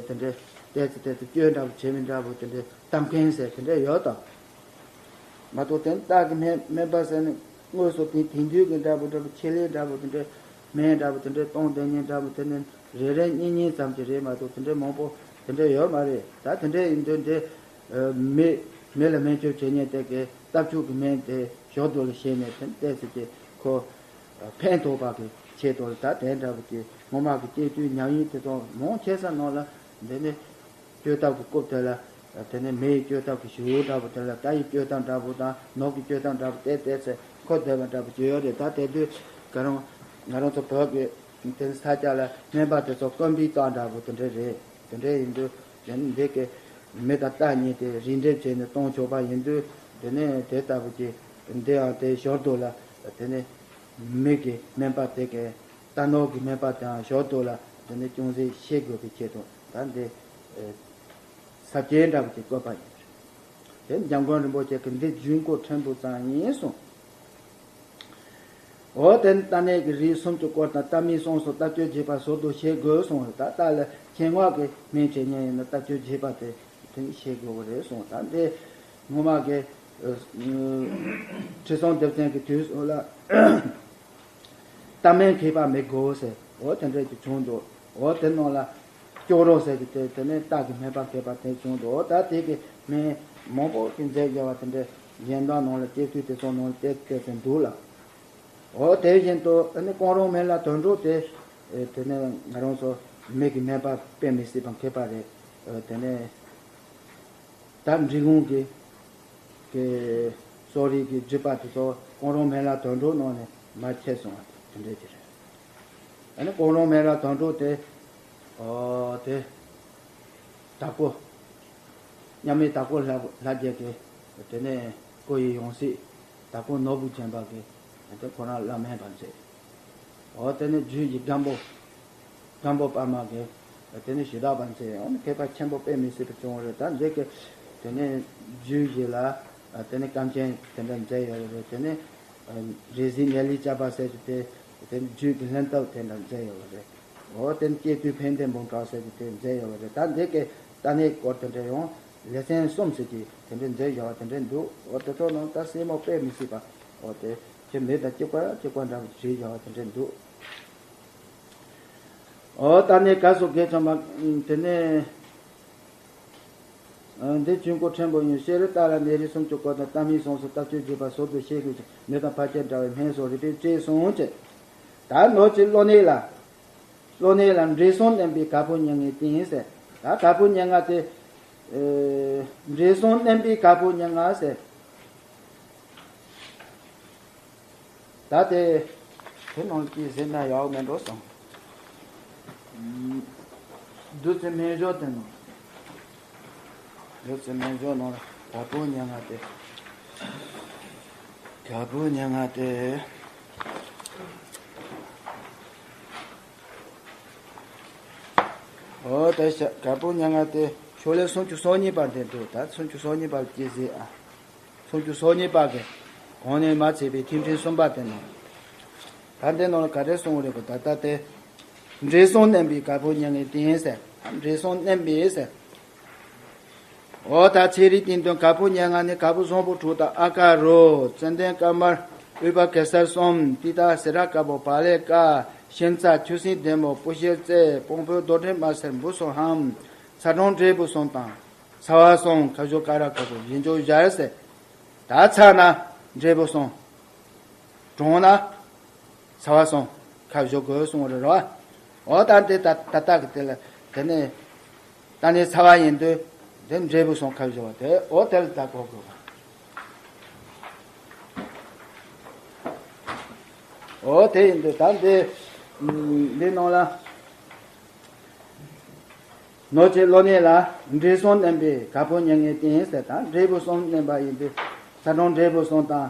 དེ་འདྲ་ཏོག་ཙམ་ཏོག་ཙམ་སྐྱོན་འདྲ་པོ་བྱས་མིན་འདྲ་པོ་དེ་འདྲ་གཏམ་མཁན་ཟེར་དེ་འདྲ་ཡོད་དམ། མ་གཏོགས་དེ་རྟགས་ཀྱི་སྨན་སྨན་པ་ཟེར་ནས་དངོས་སུ་དེ་དེང་དུས་ཀྱི་འདྲ་པོ་འདྲ་པོ་ཆེད་ལས་འདྲ་པོ་དེ་འདྲ་སྨན་འདྲ་པོ་དེ་འདྲ་གཏོང་བསྡད་མཁན་འདྲ་པོ་དེ་ནི་རེ་རེ་གཉིས་གཉིས་ཙམ་གྱི་རེད་མ་གཏོགས་དེ་འདྲ་མང་པོ་དེ་འདྲ་ཡོད་མ་རེད། ད་དེ་འདྲ་ཡིན་དུས་འདི་མི་མི་ལ་སྨན་བཅོས་བྱེད་མཁན་དེ་གའི་སྟབས་ཆུ་གི་སྨན་དེ་ཞོར་དུ་ལ་བྱས་ནས་དེ་ཏོག་ཙམ་གྱི་ཁོ་ཕན་ཐོགས་པ་གི་ཆེད་དུ་ད་དེ་འདྲ་པོ་གི་སྔོན་མ་གི་སྐྱེ་དུས་ཉམས་ཡིན་དེ་ཚོ་མང་ཆེ་ས་ནང་ལ་འདི་ནི། བཅོས་ཐབས་ཀྱི་སྐབས་དེ་ལ། དེ་ནས་མི་ཡི་བཅོས་ཐབས་ཀྱི་ཞུ་འདྲ་པོ་དེ་ལ་རྟ་ཡི་བཅོས་ཐབས་འདྲ་པོ་དང་ནོར་གྱི་བཅོས་ཐབས་འདྲ་པོ་དེ་དེ་ཚེ་ཁོ་བསྡད་པ་འདྲ་པོ་ཅིག་ཡོད་རེད། ད་དེ་དུས་ཁོ་རང་ང་རང་ཚོ་བོད་ཀྱི་དེ་ས་སྐྱ་ལ་སྨན་པ་དེ་ཚོ་དཀོན་པའི་རྟགས་འདྲ་པོ་དེ་འདྲ་རེད། དེ་འདྲ་ཡིན་དུས་དེ་ནས་འདི་གི་མི་དང་རྟ་གཉིས་དེ་རིས་འགྲེ་བྱས་ནས་གཏོང་ཆོག་པ་ཡིན་དུས་དེ་ནས་དེ་ལྟ་བུ་ཅིག་འདི་ཡང་དེ་ཞོར་དུ་ལ་དེ་ནས་མི་གི་སྨན་པ་དེ་གི་རྟ་ནོར་གྱི་སྨན་པ་དང་ཞོར་དུ་ལ་དེ་ནས་ཅུང་ཟད་ཤེས་དགོས་པའི་ཆེད་དུ་ད་འདི་ཨེ་ས་བཅད་འདྲ་བོ་ཅིག་བཀོད་པ་ཡིན། དེ་འཇམ་མགོན་རིན་པོ་ཆེ་གིས་འདི་རྒྱུད་མགོ་ཕྲན་བུ་ཙམ་ཡིན་གསུངས། འོ་དེ་ནི་རྟ་ནད་ཀྱི་རིགས་སུམ་ཅུ་སྐོར་དང་རྟ་མིན་གསུམ་སོགས་ལྟ་སྤྱོད་བྱེད་པ་ཟུར་དུ་ཤེས་དགོས་གསུངས། ད་ལྟ་ལ་ཆེད་མངགས་ཀྱི་སྨན་བྱེད་མཁན་ཡིན་ན་ལྟ་སྤྱོད་བྱེད་པ་དེ་དེ་ནི་ཤེས་དགོས་པ་རེད་གསུངས། ད་འདི་སྔོན་མ་གི་ཁྲི་སྲོང་ལྡེ་བཙན་གྱི་དུས་སུ་ལ། རྟ་སྨན་མཁས་པ་མི་དགོས་ཟེར། འོ་དེ་འདྲ་ཅིག་བྱུང་འདུག་འོ་དེ་ནང་ལ་སྐྱོ་རོ་ཟེར་གྱི་དེ་དེ་ནས་རྟ་གི་སྨན་པ་མཁས་པ་དེ་བྱུང་འདུག་འོ་ད་དེ་གི་སྨན་མང་པོ་ཅིག་མཛད་བཞག་པ་དེ་འདྲ་གཞན་དག་ནང་ལ་སྐྱེ་དུས་དེ་ཚོ་ནང་ལ་བལྟས་བལྟས་ཏེ་འདུག་ལ། འོ་དེ་བཞིན་དུ་ཨ་ནི་ཀོང་རོང་སྨན་བླ་དོན་གྲུབ་དེ་དེ་ནས་ང་རང་ཚོ་མི་གི་སྨན་པ་དཔེ་མི་སྲིད་པ་མཁས་པ་རེད། དེ་ནས། ད་འབྲི་གུང་གི་གི་གསོ་རིག་གི་སྒྲུབ་པ་དེ་ཚོ་ཀོང་རོང་སྨན་བླ་དོན་གྲུབ་ནང་ནས་མར་ཁྱེར་སོང་བ་དེ་འདྲ་ཅིག་རེད། ཨ་ནི་ཀོང་རོང་སྨན་བླ་དོན་གྲུབ་དེ་ཨོ་དེ་དྭགས་པོ་མཉམ་མེད་དྭགས་པོ་ལྷ་ལྷ་རྒྱལ་གྱི་དེ་ནས་སྐུ་ཡི་ཡང་སྲིད་དྭགས་པོ་ནོར་བུ་ཅན་པ་གི་དེ་ཁོ་རང་བླ་སྨན་པ་མཛད། འོ་དེ་ནས་རྒྱུད་ཀྱི་སྒམ་པོ། སྒམ་པོ་པདྨ་གི། དེ་ནས་ཞི་བདག་པ་མཛད། འོ་ནི་མཁས་པ་ཆེན་པོ་དཔེ་མི་སྲིད་པ་བྱུང་བ་རེད། ད་འདི་གི། དེ་ནས་རྒྱུད་བཞི་ལ། དེ་ནས་དཀའ་ཆེན་དེ་འདྲ་མཛད་ཡོད་པ་རེད། དེ་ནས། རེ་ཟིན་གནས་ལུས་བཅའ་བ་ཟེར་གྱི་དེ། དེ་ནས་རྒྱུད་ཀྱི་ལྷན་ཐབས་དེ་འདྲ་མཛད་ཡོད་པ་རེད། འོ་དེ་ནས་སྐྱེ་དུས་ཕན་བདེ་འབུམ་ཕྲག་ཟེར་གྱི་དེ་མཛད་ཡོད་པ་རེད། ད་འདི་གི་རྟ་ནས་སྐོར་དེ་འདྲ་ཡང་ལེ་ཚན་གསུམ་ཟེར་གྱི་དེ་འདྲ་མཛད་བཞག་པ་དེ་འདྲ་འདུག་འོ་དེ་ཚོ་ནང་ད་སྲས་མོ་དཔེ་མི་སྲིད་པ། འོ་དེ། ཁྱེད་མི་དང་གཅིག་པ་གཅིག་པ་འདྲ་བོ་བྲིས་བཞག་པ་དེ་འདྲ་འདུག་འོ་ད་ནི་ག་སོགས་དགེ་ཚང་མ་དེ་ནས། འདི་ཆུང་ཀུ་ཕྲན་བུ་ཡིན། ཤེས་རིག་ལྟ་ལ་ནད་རིགས་སུམ་ཅུ་སྐོར་དང་རྟ་མིན་གསུམ་སོགས་ལྟ་སྤྱོད་བྱེད་པ་ཟུར་དུ་ཤེས་དགོས་ཀྱི་མི་དང་ཕལ་ཆེར་འདྲ་བའི་སྨན་སོགས་རིགས་པས་དཔྱད་གསུངས་ཀྱི། ད་ནོར་གྱི་གློ་ནད་ལ། གློ་ནད་ལ་འབྲས་སོང་བསྣན་པའི་གར་པོ་མྱ་ངན་བསྟེན་ཟེར། ད་གར་པོ་མྱ་ངན་དེ། འབྲས་སོང་བསྣན་པའི་གར་པོ་མྱ་ངན་ཟེར། ད་དེ། དེ་ནང་གི་ཟེར་ན་ཡག་མེད་འགྲོ་སོང་། བདུད་རྩི་སྨན་སྦྱོར་དེ་ནང་། བདུད་རྩི་སྨན་སྦྱོར་ནང་གར་པོ་མྱ་ངན་དེ། གར་པོ་མྱ་ངན་དེ། འོ་ད་ཤ་གར་པོ་མྱ་ངན་དེ་ཤོ་ལོ་ཀ་སུམ་ཅུ་སོ་གཉིས་པ་འདི་འདུག་ད་སུམ་ཅུ་སོ་གཉིས་པ་ལ་ཅི་ཟེར་ཨ། སུམ་ཅུ་སོ་གཉིས་པ་གི་གོང་ནས་མར་བྱས་པའི་ཐིམ་ཕྲེང་གསུམ་པ་དེ་ནང་། ད་འདི་ནང་ལ་ག་རེ་གསུངས་རེད་གོ་ད་ལྟ་དེ། འབྲས་སོང་བསྣན་པའི་གར་པོ་མྱ་ངན་བསྟེན་ཟེར། འབྲས་སོང་བསྣན་པའི་ཟེར། འོ་ད་ཚེ་རིང་སྟེང་དོན་གར་པོ་མྱ་ངན་ནི་གར་པོ་བཟང་པོ་དྲུག་དང་ཨ་ཀ་རོ། ཙན་དན་དཀར་དམར། ཨུཏྤལ་གེ་སར་གསུམ། ཏི་ཏ་སེ་ར་དཀར་པོ་བག་ལེབ་དཀར། ཤིང་རྩ་ཆུ་སྲིན་ལྡེ་མོ་སྤུ་ཤེལ་རྩེ། སྤང་སྤོས་རྡོར་དྲིལ་དམར་སེར་འབུ་སོ་ཧམ། ཚ་གྲང་འབྲས་བུ་གསུམ་དང་། ཚ་བ་གསུམ་ཁ་བཞོ་ཀ་ར་དཀར་པོ་ཡིན་འཇུག་སྦྱར་ཟེར། ད་ཚ་ན་འབྲས་བུ་གསུམ། གྲང་ན་ཚ་བ་གསུམ་ཁ་བཞོ་དགོས་གསུངས་རེད་རོ། འོ་ད་འདི་ད་ད་ལྟ་གི་དེ་ལ་དེ་ནས་ད་ནི་ཚ་བ་ཡིན་དུས་དེ་འབྲས་བུ་གསུམ་ཁ་བཞོ་བ་དེ་འོ་དེ་ལ་ད་གོ་དགོས་པ། འོ་དེ་ཡིན་དུས་ད་འདི་འདི་ནང་ལ། ནོར་གྱི་གློ་ནད་ལ་འབྲས་སོང་བསྣན་པའི་གར་པོ་མྱ་ངན་བསྟེན་ཟེར་དང་འབྲས་བུ་གསུམ་བསྣན་པ་ཡིན་དུས་ཚ་གྲང་འབྲས་བུ་གསུམ་དང་།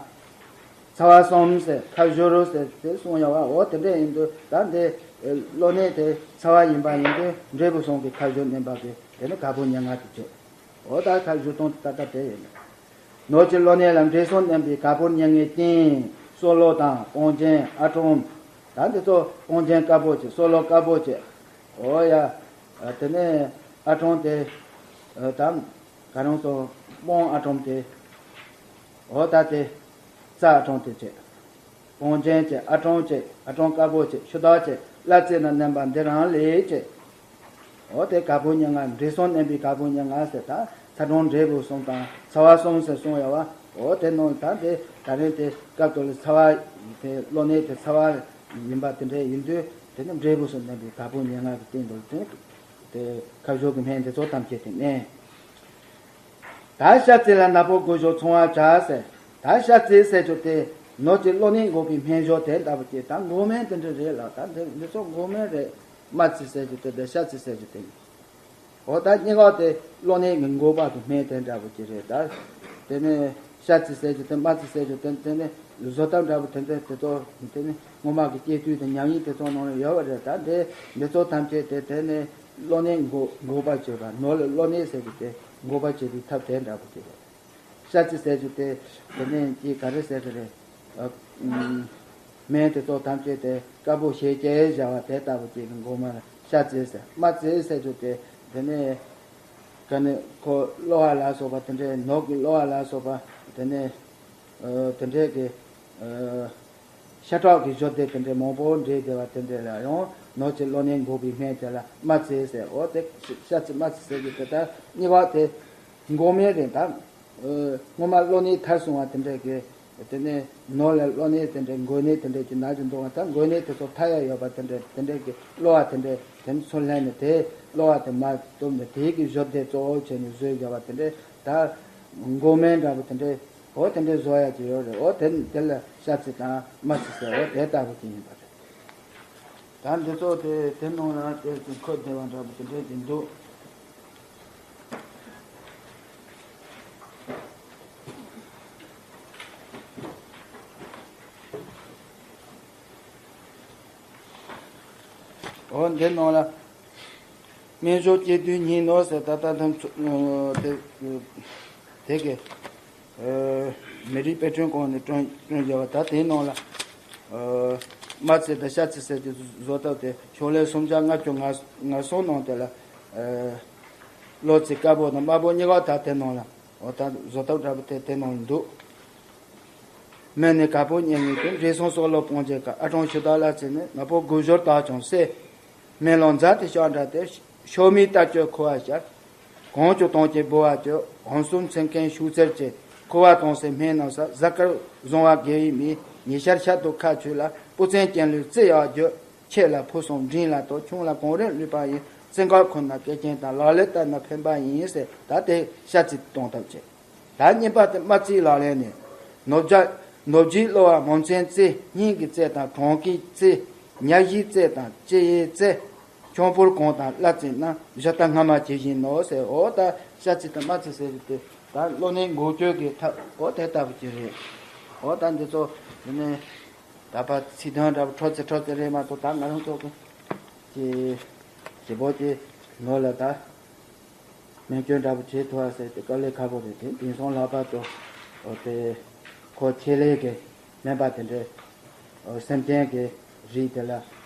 ཚ་བ་གསུམ་ཟེར་ཁ་བཞོ་རོ་ཟེར་དེ་གསུང་ཡ་བ་འོ་དེ་འདྲ་ཡིན་དུས་ད་འདི་ གློ་ནད་དེ་ཚ་བ་ཡིན་པ་ཡིན་དུས་འབྲས་བུ་གསུམ་གྱི་ཁ་བཞུར་བསྣན་པ་གི་དེ་ནི་ག་པུར་ཉེར་ལྔ་དེ་བྱེད། འོ་ད་ཁ་བཞུར་སྟངས་ཏག་ཏག་དེ་ཡིན། ནོར་གྱི་གློ་ནད་ལ་འབྲས་གསུམ་བསྣན་པའི་ག་པུར་ཉེར་ལྔའི་སྟེང་སྲོ་ལོ་དང་སྤང་རྒྱན་ཨ་ཀྲོང་། ད་འདི་ཚོ་སྤང་རྒྱན་དཀར་པོ་བྱེད། སྲོ་ལོ་དཀར་པོ་བྱེད། འོ་ཡ། དེ་ནས་ཨ་ཀྲོང་དེ་ད་ག་རང་སོ་སྤང་ཨ་ཀྲོང་དེ། འོ་ད་དེ་རྩ་ཨ་ཀྲོང་དེ་བྱེད། སྤང་རྒྱན་བྱེད། ཨ་ཀྲོང་བྱེད། ཨ་ཀྲོང་དཀར་པོ་བྱེད། ཕྱུ་དར་བྱེད། གླ་རྩི་ན་བསྣན་པ་འདི་རང་ལས་བྱེད། འོ་དེ་ག་པུར་ཉེར་ལྔ། འབྲས་གསུམ་བསྣན་པའི་ག་པུར་ཉེར་ལྔ་ཟེར། ད་ཚ་གྲང་འབྲས་བུ་གསུམ་དང་ཚ་བ་གསུམ་ཟེར་གསུངས་ཡོད་པ། འོ་དེ་ནང་ད་དེ་ད་རེས་དེ་སྐབས་དེ་ལ་ཚ་བ་དེ་གློ་ནད་དེ་ཚ་བ་ཡིན་པ་དེ་འདྲ་ཡིན་དུས་དེ་ནི་འབྲས་བུ་གསུམ་བསྣན་པའི་ག་པུར་ཉེར་ལྔ་གི་སྟེང་དུ་དེ་དེ་ཁ་བཞུར་གྱི་སྨན་དེ་ཚོ་ཐམས་ཅད་དེ་བསྣན། ད་ཤ་ཚིལ་ལ་ནག་པོ་དགུ་བཞོ་ཚང་བར་བྱ་ཟེར། ད་ཤ་ཚིལ་ཟེར་རྒྱུ་དེ་ནོར་གྱི་གློ་ནད་འགོག་པའི་སྨན་བཞོ་དེ་ལྟ་བུ་ཅིག་ད་འགོག་སྨན་དེ་འདྲ་རེད་ལ། ད་འདི་འདི་ཚོ་འགོག་སྨན་རེད། རྨ་ཚིལ་ཟེར་རྒྱུ་དེ་དང་ཤ་ཚིལ་ཟེར་རྒྱུ་དེ། འོ་ད་གཉིས་ཀ་དེ་གློ་ནད་ཀྱི་འགོག་པ་གི་སྨན་དེ་འདྲ་བོ་ཅིག་རེད། ད་དེ་ནས་ཤ་ཚིལ་ཟེར་རྒྱུ་དེ་རྨ་ཚིལ་ཟེར་རྒྱུ་དེ་དེ་ནས་བཟོ་ཐབས་འདྲ་བོ་དེ་འདྲ་དེ་ཚོ་དེ་ནས་སྔོན་མ་གི་སྐྱེ་དུས་དང་ཉམས་ཡིག་དེ་ཚོ་ནང་ལ་ཡོད་པ་རེད། ད་འདི་འདི་ཚོ་ཐམས་ཅད་དེ་དེ་ནས་གློ་ནད་འགོག་འགོག་པར་བྱེད་པ། ནོར་ལ་གློ་ནད་ཟེར་གྱི་དེ་འགོག་པར་བྱེད་པའི་ཐབས་དེ་འདྲ་པོ་དེ་རེད། ཤ་ཚིལ་ཟེར་གྱི་དེ་དེ་ནས་ཀྱི་ག་རེ་ཟེར་གྱི་རེད། ཨ། ཨུམ། སྨན་དེ་ཚོ་ཐམས་ཅད་དེ་དཀར་པོ་ཞལ་གྱི་བྱ་བ་དེ་ལྟ་བུ་ཅིག་གི་འགོག་སྨན་ལ་ཤ་ཚིལ་ཟེར། རྨ་ཚིལ་ཟེར་གྱི་དེ་དེ་ནས་ག་ནས་ཁོ་གློ་བ་ལ་སོགས་པ་དེ་འདྲའི་ནོར་གྱི་གློ་བ་ལ་སོགས་པ་དེ་ནས་ཨ་དེ་འདྲའི་གི་ཨ། ཤ་ཁྲག་གི་བཞུརས་ཏེ་དེ་འདྲའི་མང་པོ་འདྲེས་བསྡད་པ་དེ་འདྲ་ལ་ཡང་ནོར་གྱི་གློ་ནད་འགོག་པའི་སྨན་དེ་ལ་རྨ་ཚིལ་ཟེར། འོ་དེ་ཤ་ཚིལ་རྨ་ཚིལ་ཟེར་གྱི་དེ་ལྟར་གཉིས་པ་དེ་འགོག་སྨན་རེད། ད་སྔོན་མ་གློ་ནད་ཐར་སོང་བ་དེ་འདྲ་གི་དེ་ནས་ནོར་ལ་གློ་ནད་དེ་འདྲ་འགོས་ནད་དེ་འདྲ་གྱི་ན་གྱི་འདུག་བ། ད་འགོས་ནད་དེ་ཚོ་ཐར་ཡ་ཡོད་པ་དེ་འདྲ་དེ་འདྲ་གི་གློ་བ་དེ་འདྲ་དེ་ཚོ་ལེན་ནས་དེ་གློ་བ་དེ་མར་བཏུམས་ནས་དེ་གི་བཞུརས་ཏེ་གཙོ་བོ་བྱས་ནས་བཟོས་བཞག་པ་དེ་འདྲ་ད་འགོག་སྨན་འདྲ་པོ་དེ་འདྲ། འོ་དེ་འདྲའི་བཟོ་ཡ་ཅིག་ཡོད་རེད། འོ་དེ་དེ་ལ་ཤ་ཚིལ་དང་རྨ་ཚིལ་ཟེར། འོ་དེ་ལྟ་བུ་ཅིག་ཡིན་པ་རེད། ད་འདི་ཚོ་དེ་དེ་ནང་ལ་དེ་ཚོ་འཁོད་བསྡད་པ་འདྲ་པོ་དེ་འདྲ་ཅིག་འདུག་འོ་འདི་ནང་ལ་སྨན་བཞོ་སྐྱེ་དུས་ཉིད་ནོར་ཟེར། ད་ལྟ་ཐམས་ཅད་དེ་དེ་གི་མི་རིགས་དཔེ་སྐྲུན་ཁང་ནས་བསྐྲུན་བསྐྲུན་བཞག་པ། ད་དེའི་ནང་ལ་རྨ་ཚིལ་དང་ཤ་ཚིལ་ཟེར་གྱི་བཟོ་ཐབས་དེ་ཤོག་ལྷེ་སུམ་བརྒྱ་ལྔ་བཅུ་ང་གསུམ་ནང་དེ་ལ་གློ་ཚིལ་དཀར་པོ་དང་དམར་པོ་གཉིས་ཀ་ད་དེ་ནང་ལ། འོ་ད་བཟོ་ཐབས་འདྲ་པོ་དེ་དེ་ནང་ལ་འདུག་སྨན་ནི་ག་པུར་ཉེར་ལྔའི་སྟེང་། འབྲས་གསུམ་སྲོ་ལོ་སྤང་རྒྱན་དཀར། ཨ་ཀྲོང་ཕྱུ་དར་གླ་རྩི་ནི། ནག་པོ་དགུ་བཞོ་དག་ཀྱང་བསྲེ། སྨན་ལོང་རྫ་དེ་ཤ་འདྲ་སྟེ། ཤོ་མའི་རྟ་ཅོ་ཁུ་བ་ཤ། གང་བྱུང་དང་བཅས་འབུལ་བར་བྱོས། འོམ་སྲུ་མཚོན་མཁན་ཤུགས་འཚེར་གྱིས། ཁུ་བ་དྭངས་སེ་སྨན་རྣམས་ཟ། གཟའ་སྐར་བཟང་བ་དགེ་བའི་མིས། ཉི་ཤར་ཤར་དུ་ཁ་ཆུ་ལ། སྤུ་ཚན་ཅན་ལུས་རྩི་ཡག་བརྗོད། ཆེ་ལ་ཕུག་གསུམ་འབྲིང་ལ་དོ། ཆུང་ལ་གང་རུང་ལུས་པ་ཡིན། རྩི་འགག་ཁོ་ན་སྐེ་ཅན་དང་། ལག་ལེན་ལྟར་ན་ཕན་པ་ཡིན་ཟེར། ད་དེ་ཤ་ཚིལ་གཏོང་ཐབས་བྱེད། ད་གཉིས་པ་དེ་རྨ་རྩིས་ལག་ལེན་ནི། ནོར་བརྒྱ་ནོར་བརྒྱའི་གློ་བ་མོ་མཚན་རྩི། སྙིང་གི་རྩི་དང་གྲང་གའི་རྩི། ཉ་གཞིའི་རྩི་དང་ལྕི་ཡི་རྩི། ཆང་ཕོར་གང་དང་གླ་རྩི་རྣམས། བཞི་ལྟ་སྔ་མ་ཇི་བཞིན་ནོ་ཟེར། འོ་ད་ཤ་ཚིལ་དང་རྨ་ཚིལ་ཟེར་གྱི་དེ་ད་གློ་ནད་འགོག་བཅོས་ཀྱི་ཐབས་འོ་དེ་ལྟ་བུ་ཅིག་རེད། འོ་ད་འདི་ཚོ་དེ་ནས་ད་ཕར་ཚིག་དོན་འདྲ་པོ་འཕྲོ་ཚིག་འཕྲོ་ཚིག་རེད་མ་གཏོགས། ད་ང་རང་ཚོ་གི་ཅི་ཞེ་པོ་ཅིག་ནོར་ལ་ད། སྨན་སྐྱོན་འདྲ་པོ་བྱེད་ཐུབ་པ་ཟེར་དེ་དཀའ་ལས་ཁག་པོ་རེད། དེ་དེང་སང་ལྷག་པར་དུ་འོ་དེ་ཁོ་ཆེད་ལས་ཀྱི་སྨན་པ་དེ་འདྲའི་འོ་སེམས་ཅན་གྱི་རིགས་དེ་ལ་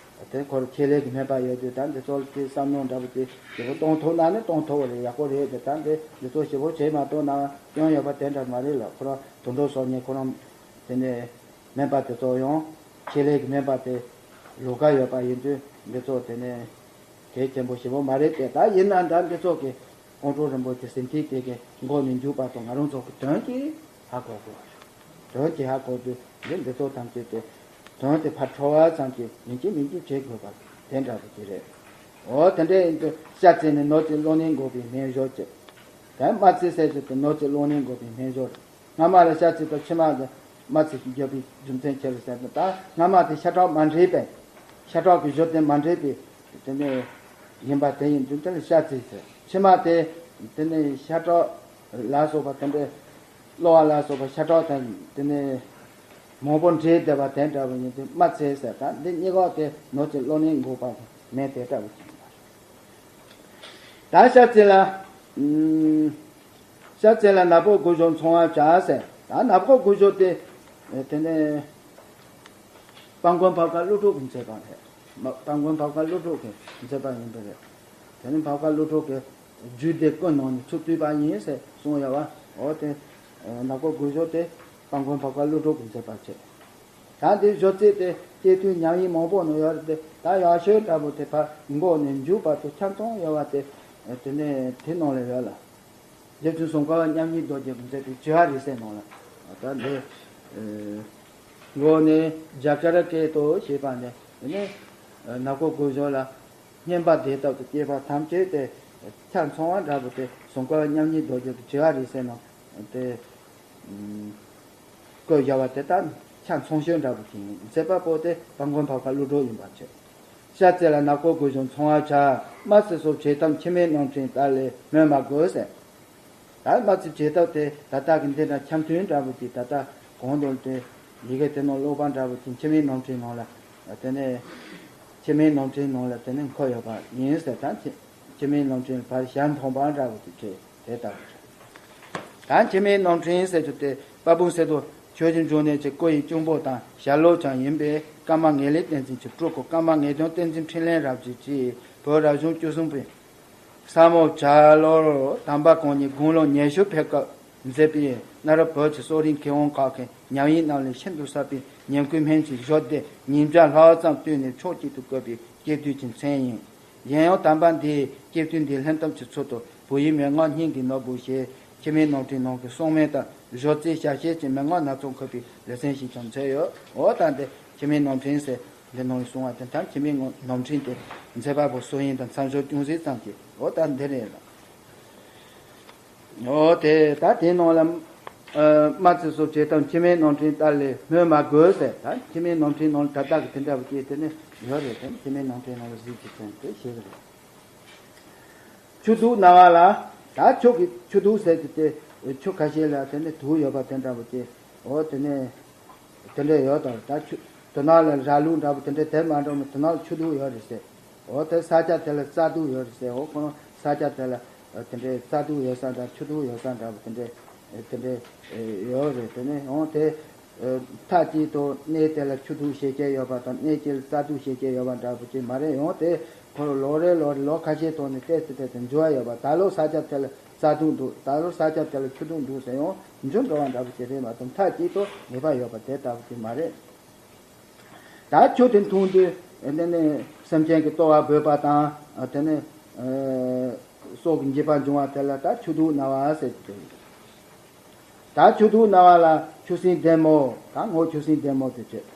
དེ་ཁོར་ཆེད་ལས་ཀྱི་སྨན་པ་ཡོད་དུས། ད་འདི་ཚོ་དེ་བསམ་མནོ་འདྲ་པོ་དེ་ཞེ་པོ་གཏོང་ཐུབ་ན་ནི་གཏོང་ཐུབ་པ་རེད། ཡག་པོ་རེད་དེ། ད་འདི་འདི་ཚོ་ཞེ་པོ་བྱེད་མ་ཐུབ་ན་སྐྱོན་ཡོད་པ་དེ་འདྲ་མ་རེད་ལ། ཁོ་རང་དུད་འགྲོ་སོགས་ཉིད་ཁོ་རང་དེ་ནས་སྨན་པ་དེ་ཚོ་ཡང་ཆེད་ལས་ཀྱི་སྨན་པ་དེ་ལོགས་ཀ་ཡོད་པ་ཡིན་དུས། འདི་ཚོ་དེ་ནས་གལ་ཆེན་པོ་ཞེ་པོ་མ་རེད་དེ། ད་ཡིན་ན་འདྲ་འདི་ཚོ་གི་ཁོང་ཁྲོ་རིན་པོ་ཆེ་ཟིན་བྲིས་དེ་གི་མགོ་ནས་མཇུག་བར་དུ་ང་རང་ཚོ་གི་དོན་གྱིས་ཧ་གོ་དགོས་པ་རེད། དོན་གྱིས་ཧ་གོ་དུས་འདི་འདི་ཚོ་ཐམས་ཅད་དེ་དོན་དེ་ཕར་འཕྲོ་བ་ཙམ་གྱིས་མིན་གྱི་མིན་གྱི་བྱེད་དགོས་པ་དེ་འདྲ་པོ་ཅིག་རེད། འོ་དེ་འདྲ་ཡིན་དུས་ཤ་ཚིལ་ནི་ནོར་གྱི་གློ་ནད་འགོག་པའི་སྨན་བཞོ་བྱེད། དེ་རྨ་ཚིལ་ཟེར་གྱི་དེ་ནོར་གྱི་གློ་ནད་འགོག་པའི་སྨན་བཞོ་རེད། སྔ་མ་ལ་ཤ་ཚིལ་དང་ཕྱི་མ་ལ་རྨ་ཚིལ་གྱི་བརྗོད་པའི་རྒྱུ་མཚན་ཁྱེར་ཟེར་ན། ད་སྔ་མ་དེ་ཤ་ཁྲག་མ་འདྲེས་པའི་ཤ་ཁྲག་གི་བཞུར་དེ་མ་འདྲེས་པའི་དེ་ནས་ཡིན་པ་དེ་ཡིན་དུས་དེ་ལ་ཤ་ཚིལ་ཟེར། ཕྱི་མ་དེ་དེ་ནས་ཤ་ཁྲག་ལ་སོགས་པ་དེ་འདྲའི་གློ་བ་ལ་སོགས་པ་ཤ་ཁྲག་དང་དེ་ནས་ མང་པོ་འདྲེས་བསྡད་པ་དེ་འདྲ་བོ་ཡིན་དུས་སྨྲ་ཚད་ཟེར། ད་འདི་གཉིས་ཀ་དེ་ནོར་གྱི་བློ་ནི་འགོག་པ་དང་མེད་དེ་འདྲ་བོ་ཅིག་ཡིན་པ་རེད། ད་ཤ་ཚིལ་ལ། ཨུམ། ཤ་ཚིལ་ལ་ནག་པོ་དགུ་བཞོ་ཚང་བར་བྱ་ཟེར། ད་ནག་པོ་དགུ་བཞོ་དེ། དེ་ནས། སྤང་མགོན་འཕགས་དཀར་ཀླུ་སྒྲུབ་ཀྱི་མཛད་པ་རེད། མ་སྤང་མགོན་འཕགས་དཀར་ཀླུ་སྒྲུབ་ཀྱི་མཛད་པ་ཡིན་པ་རེད། དེ་ནི་འཕགས་དཀར་ཀླུ་སྒྲུབ་ཀྱི་རྒྱུད་སྡེ་ཀུན་ནང་ནས་ཚུར་བཏུས་པ་ཡིན་ཟེར་གསུངས་ཡོད་པ། འོ་དེ། ནག་པོ་དགུ་བཞོ་དེ་སྤང་མགོན་འཕགས་དཀར་ཀླུ་སྒྲུབ་ཀྱི་མཛད་པ་བྱས། ད་འདི་བཞོ་རྩལ་དེ་སྐྱེ་དུས་ཉམས་ཡིག་མང་པོ་ནང་ཡོད་རེད་དེ། ད་ཡག་ཤོས་འདྲ་པོ་དེ་ཕར་འགོ་ནས་མཇུག་བར་དུ་ཆ་ཚང་ཡོད་པ་དེ། དེ་ནས་དེ་ནང་ལ་ཡོད་ལ། རྗེ་བཙུན་ཟུང་དཀར་བ་མཉམ་ཉིད་རྡོ་རྗེ་གིས་མཛད་པའི་དྲི་བ་རིག་གསལ་ནང་ལ། ད་འདི། ཨེ། འགོ་ནས་རྒྱ་གར་སྐད་དུ་ཞེས་པ་ནས། དེ་ནས། ཨེ། ནག་པོ་དགུ་བཞོ་ལ་བསྙེན་པ་བཟླས་བཏབ་ཏུ་སྐྱེས་པ་ཐམས་ཅད་དེ་ཆ་ཚང་བ་འདྲ་པོ་དེ་ཟུང་དཀར་བ་མཉམ་ཉིད་རྡོ་རྗེ་གིས་དྲི་བ་རིག་གསལ་ནང་དེ། ཨུམ། བཀོད་བཞག་པ་དེ་ལྟར་ཆ་ཚང་ཤོས་འདྲ་པོ་ཅིག་ཡིན། མཛད་པ་པོ་དེ་སྤང་མགོན་འཕགས་དཀར་ཀླུ་སྒྲུབ་ཡིན་པར་བྱེད། ཤ་ཚིལ་ལ་ནག་པོ་དགུ་བཞོ་ཚང་བར་བྱ། སྨྲ་ཚིག་སོགས་བྱེད་ཐབས་འཆི་མེད་རྣམ་འཕྲུལ་ལྟར་ལས་སྨོས་མ་དགོས་ཟེར། ད་སྨྲ་ཚིག་བྱེད་ཐབས་དེ་ད་ལྟ་གི་འདི་འདྲ་འཆམ་མཐུན་འདྲ་པོ་ཅིག་ད་ལྟ་གོང་དུ་དེ་ཡི་གེ་དེ་ནང་ཀློག་པ་འདྲ་པོ་ཅིག་འཆི་མེད་རྣམ་འཕྲུལ་ནང་ལ། དེ་ནས་འཆི་མེད་རྣམ་འཕྲུལ་ནང་ལ་དེ་ནས་འཁོད་ཡོད་པ་ཡིན་ཟེར། ད་འཆི་འཆི་མེད་རྣམ་འཕྲུལ་ཕར་ཞལ་མཐོང་པ་འདྲ་པོ་ཅིག་བྱས། དེ་ལྟ་བུ་རེད། ད་འཆི་མེད་རྣམ་འཕྲུལ་ཟེར་རྒྱུ་དེ་དཔལ་སྤུངས་གསེར་མདོག་ཆོས་ཀྱི་འབྱུང་གནས་ཀྱི་སྐུ་ཡི་གཅུང་པོ་དང་ཞལ་སློབ་ཀྱང་ཡིན་པས། ཀརྨ་ངེས་ལེགས་བསྟན་འཛིན་གྱི་སྤྲུལ་སྐུ་ཀརྨ་ངེས་དོན་བསྟན་འཛིན་འཕྲིན་ལས་རབ་རྒྱས་ཀྱིས་བོད་རབ་བྱུང་བཅུ་གསུམ་པའི་ས་མོ་བྱ་ལོར་དམ་པ་གང་ཉིད་དགུང་ལོ་ཉི་ཤུ་ཕེབས་སྐབས་མཛད་པའི་གནའ་རབས་བོད་ཀྱི་གསོ་རིག་མཁས་དབང་ཁག་གི་ཉམས་ཡིག་རྣམས་ལས་ཤིན་ཏུ་ཟབ་པའི་ཉིང་ཁུའི་སྨན་གྱི་བཞོ་སྡེ་ཉིས་བརྒྱ་ལྷག་ཙམ་བཏོན་ནས་ཕྱོགས་གཅིག་ཏུ་བཀོད་པའི་སྐྱེ་དུས་ཀྱི་མཚན་ཡིན། གཞན་ཡང་དམ་པ་འདིས་སྐྱེ་དུས་འདིའི་ལྷན་ཐབས་ཀྱི་ཚུལ་དུ་བོད་ཡུལ་མན་ངག་སྙིང་གི་ནོར་བུ་ཞེས་འཆི་མེད་རྣམ་འཕྲུལ་ནང་གི་གསང་སྨན་དང་བཞོ་རྩལ་ཞལ་བཤད་ཀྱི་མན་ངག་སྣ་ཚོགས་འཁོད་པའི་ལེ་ཚན་ཞིག་ཀྱང་མཛད་ཡོད། འོ་ད་འདི་འཆི་མེད་རྣམ་འཕྲུལ་ཟེར་འདི་ནང་གསུངས་པ་དེ་ལྟར་འཆི་མེད་རྣམ་འཕྲུལ་དེ་མཛད་པ་པོ་སུ་ཡིན་དང་མཚམས་སྦྱོར་ཅུང་ཟད་ཙམ་གྱིས། འོ་ད་འདི་རེད་ལ། འོ་དེ་ད་དེའི་ནང་ལ། ཨ། སྨྲ་ཚིག་སོགས་བྱེད་སྟངས་འཆི་མེད་རྣམ་འཕྲུལ་ལྟར་ལས་སྨོས་མ་དགོས་ཟེར། ད་འཆི་མེད་རྣམ་འཕྲུལ་ནང་ལ་ད་ལྟ་གི་དེ་འདྲ་བ་སྐྱེས་དེ་ནི་ཡོད་རེད། དེ་འཆི་མེད་རྣམ་འཕྲུལ་ནང་ལ་གཟིགས་ཀྱི་ཚན་དེ་ཤེས་ཀྱི་རེད། ཆུ་དུག་ན་བ་ལ། ད་ཆུ་གི་ཆུ་དུག་ཟེར་གྱི་དེ་ཆུ་ཁ་ཤས་ལ་དེ་ནི་དུག་ཡོད་པ་དེ་འདྲ་བ་སྐྱེས། འོ་དེ་ནི། དེ་འདྲ་ཡོད་དང་། ད་ཆུ་དེ་ནང་ལ་ར་ལུག་འདྲ་པོ་དེ་འདྲ་དེ་མ་འགྲོ་མི་དེ་ནང་ལ་ཆུ་དུག་ཡོད་རེད་ཟེར། འོ་དེ་ས་ཆ་དེ་ལ་རྩྭ་དུག་ཡོད་རེད་ཟེར། འོ་ཁོ་རང་ས་ཆ་དེ་ལ་དེ་འདྲའི་རྩྭ་དུག་ཡོད་ས་འདྲ་ཆུ་དུག་ཡོད་ས་འདྲ་པོ་དེ་འདྲའི་དེ་འདྲའི་ཡོད་རེད། དེ་ནས་འོ་དེ་མཐའ་གཅིག་ཏུ་གནས་དེ་ལ་ཆུ་དུག་བཞད་རྒྱུ་ཡོད་པ་དང་གནས་གཅིག་ལ་རྩྭ་དུག་བཞད་རྒྱུ་ཡོད་པ་འདྲ་པོ་ཅིག་མ་རེད། འོ་དེ་ཁོ་རང་ལོ་རེ་ལོ་རེ་ལོ་ཁ་ཤས་ཐོག་ནས་ཏོག་ཙམ་ཏོག་ཙམ་འགྱུར་བ་ཡོད་པ། ད་ལོ་ས་ཆ་དེ་ལ་རྩྭ་དུག་འདུག་ད་ལོ་ས་ཆ་དེ་ལ་ཆུ་དུག་འདུག་ཟེར་ཡང་འགྱུར་འགྲོ་བ་འདྲ་པོ་ཅིག་རེད་མ་གཏོགས་མཐའ་གཅིག་ཏུ་ངེས་པ་ཡོད་པ་དེ་ལྟ་བུ་ཅིག་མ་རེད། ད་ཆུ་དེ་འཐུང་དུས་དེ་ནས་སེམས་ཅན་གྱི་ལྟོ་བ་བུད་པ་དང་། དེ་ནས་སྲོག་གི་འཇིགས་པ་འབྱུང་བ་དེ་ལ་ད་ཆུ་དུག་ན་བ་ཟེར་གྱི་དེ་རེད། ད་ཆུ་དུག་ན་བ་ལ་ཆུ་སྲིན་ལྡེ་མོ། ད་སྔོ་ཆུ་སྲིན་ལྡེ་མོ་དེ་བྱེད།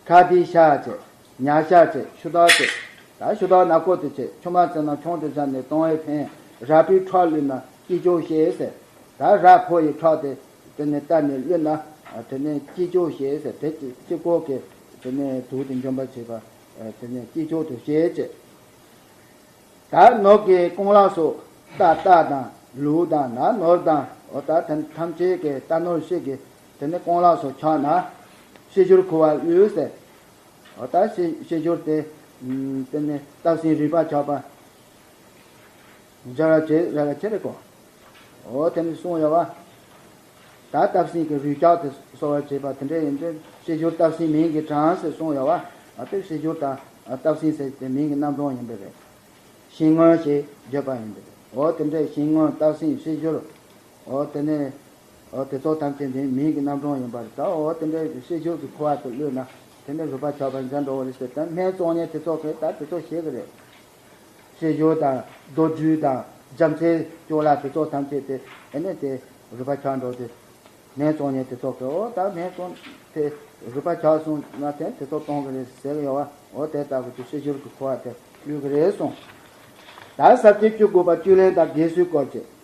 ཁ་དིའི་ཤ་བྱེད། ཉ་ཤ་བྱེད། ཆུ་དྭགས་བྱེད། ད་ཆུ་དྭགས་ནག་པོ་དེ་བྱེད། ཆུ་མ་བཙིར་ན་ཆང་དུ་བཞག་ནས་གཏོང་བས་ཕན། ར་སྤུའི་ཁྲག་བླུད་ན་སྐྱིད་ཅོག་ཤེས་ཟེར། ད་ར་ཕོ་ཡི་ཁྲག་དེ་དེ་ནས་བཏབ་ནས་བླུད་ན་དེ་ནས་སྐྱིད་ཅོག་ཤེས་ཟེར། དེ་སྐྱིད་སྐྱིད་པོ་གི་དེ་ནས་དུག་དེ་འཇོམས་པར་བྱེད་པ། དེ་ནས་སྐྱིད་ཅོག་ཏུ་ཤེས་བྱེད། ད་ནོར་གྱི་རྐང་ལག་སོགས་རྟ་རྟ་དང་ལུག་དང་ན་ནོར་དང་། འོ་ད་དེ་ཐམས་ཅད་ཀྱི་རྟ་ནོར་བཤེས་ཀྱི་དེ་ནི་རྐང་ལག་སོགས་ཆག་ན་བཤེས་སྦྱོར་ཁུ་བ་བླུད་ཟེར། འོ་ད་བཤེས་བཤེས་སྦྱོར་དེ་དེ་ནི་སྟག་སྲིན་རུས་པ་ཆག་པ། སྦྱར་བ་བྱེད་ར་ལ་ཁྱེར་རེ་གོ། འོ་དེ་ནི་གསུངས་ཡོད་བ། ད་སྟག་སྲིན་གྱི་རུས་ཆག་དེ་གསོ་བར་བྱེད་པ་དེ་འདྲ་ཡིན་དུས་བཤེས་སྦྱོར་སྟག་སྲིན་མིང་གིས་དྲངས་ཟེར་གསུངས་ཡོད་བ། ཨ་དེ་བཤེས་སྦྱོར་དང་སྟག་སྲིན་ཟེར་དེ་མིང་གི་རྣམ་གྲངས་ཡིན་པ་རེད། ཤིང་སྔོན་ཞེས་བརྗོད་པ་ཡིན་པ་རེད། འོ་དེ་འདྲའི་ཤིང་སྔོན་སྟག་སྲིན་བཤེས་སྦྱོར། འོ་དེ་ནས་འོ་དེ་ཚོ་ཐམས་ཅད་འདི་མིང་གི་རྣམ་གྲངས་ཡིན་པ་རེད། ད་འོ་དེ་འདྲའི་བཤེས་སྦྱོར་གྱི་ཁུ་བ་དེ་བླུད་ན་དེ་འདྲའི་རུས་པ་ཆག་པ་འཇམ་འགྲོ་བ་རེད་ཟེར། ད་སྨན་བཙོང་མཁན་དེ་ཚོ་གིས་ད་དེ་ཚོ་ཤེས་ཀྱི་རེད། བཤེས་སྦྱོར་དང་རྡོ་རྒྱུས་དང་རྒྱ་མཚོའི་སྐྱོ་ལ་དེ་ཚོ་ཐམས་ཅད་དེ་ཨེ་ནས་དེ་རུས་པ་ཆག་འགྲོ་དེ། སྨན་བཙོང་མཁན་དེ་ཚོ་གིས་འོ་ད་སྨན་བཙོང་དེ་རུས་པ་ཆག་སོང་ན་དེ་དེ་ཚོ་གཏོང་གི་རེད་ཟེར་གི་ཡོད་བ། འོ་དེ་ལྟ་བུ་དེ་བཤེས་སྦྱོར་གྱི་ཁུ་བ་དེ་བླུད་གི་རེད་གསུངས། ད་ས་བཅད་བཅུ་དགུ་པ་བཅུད་ལེན་དང་དགེ་ཚུལ་སྐོར་བྱེད།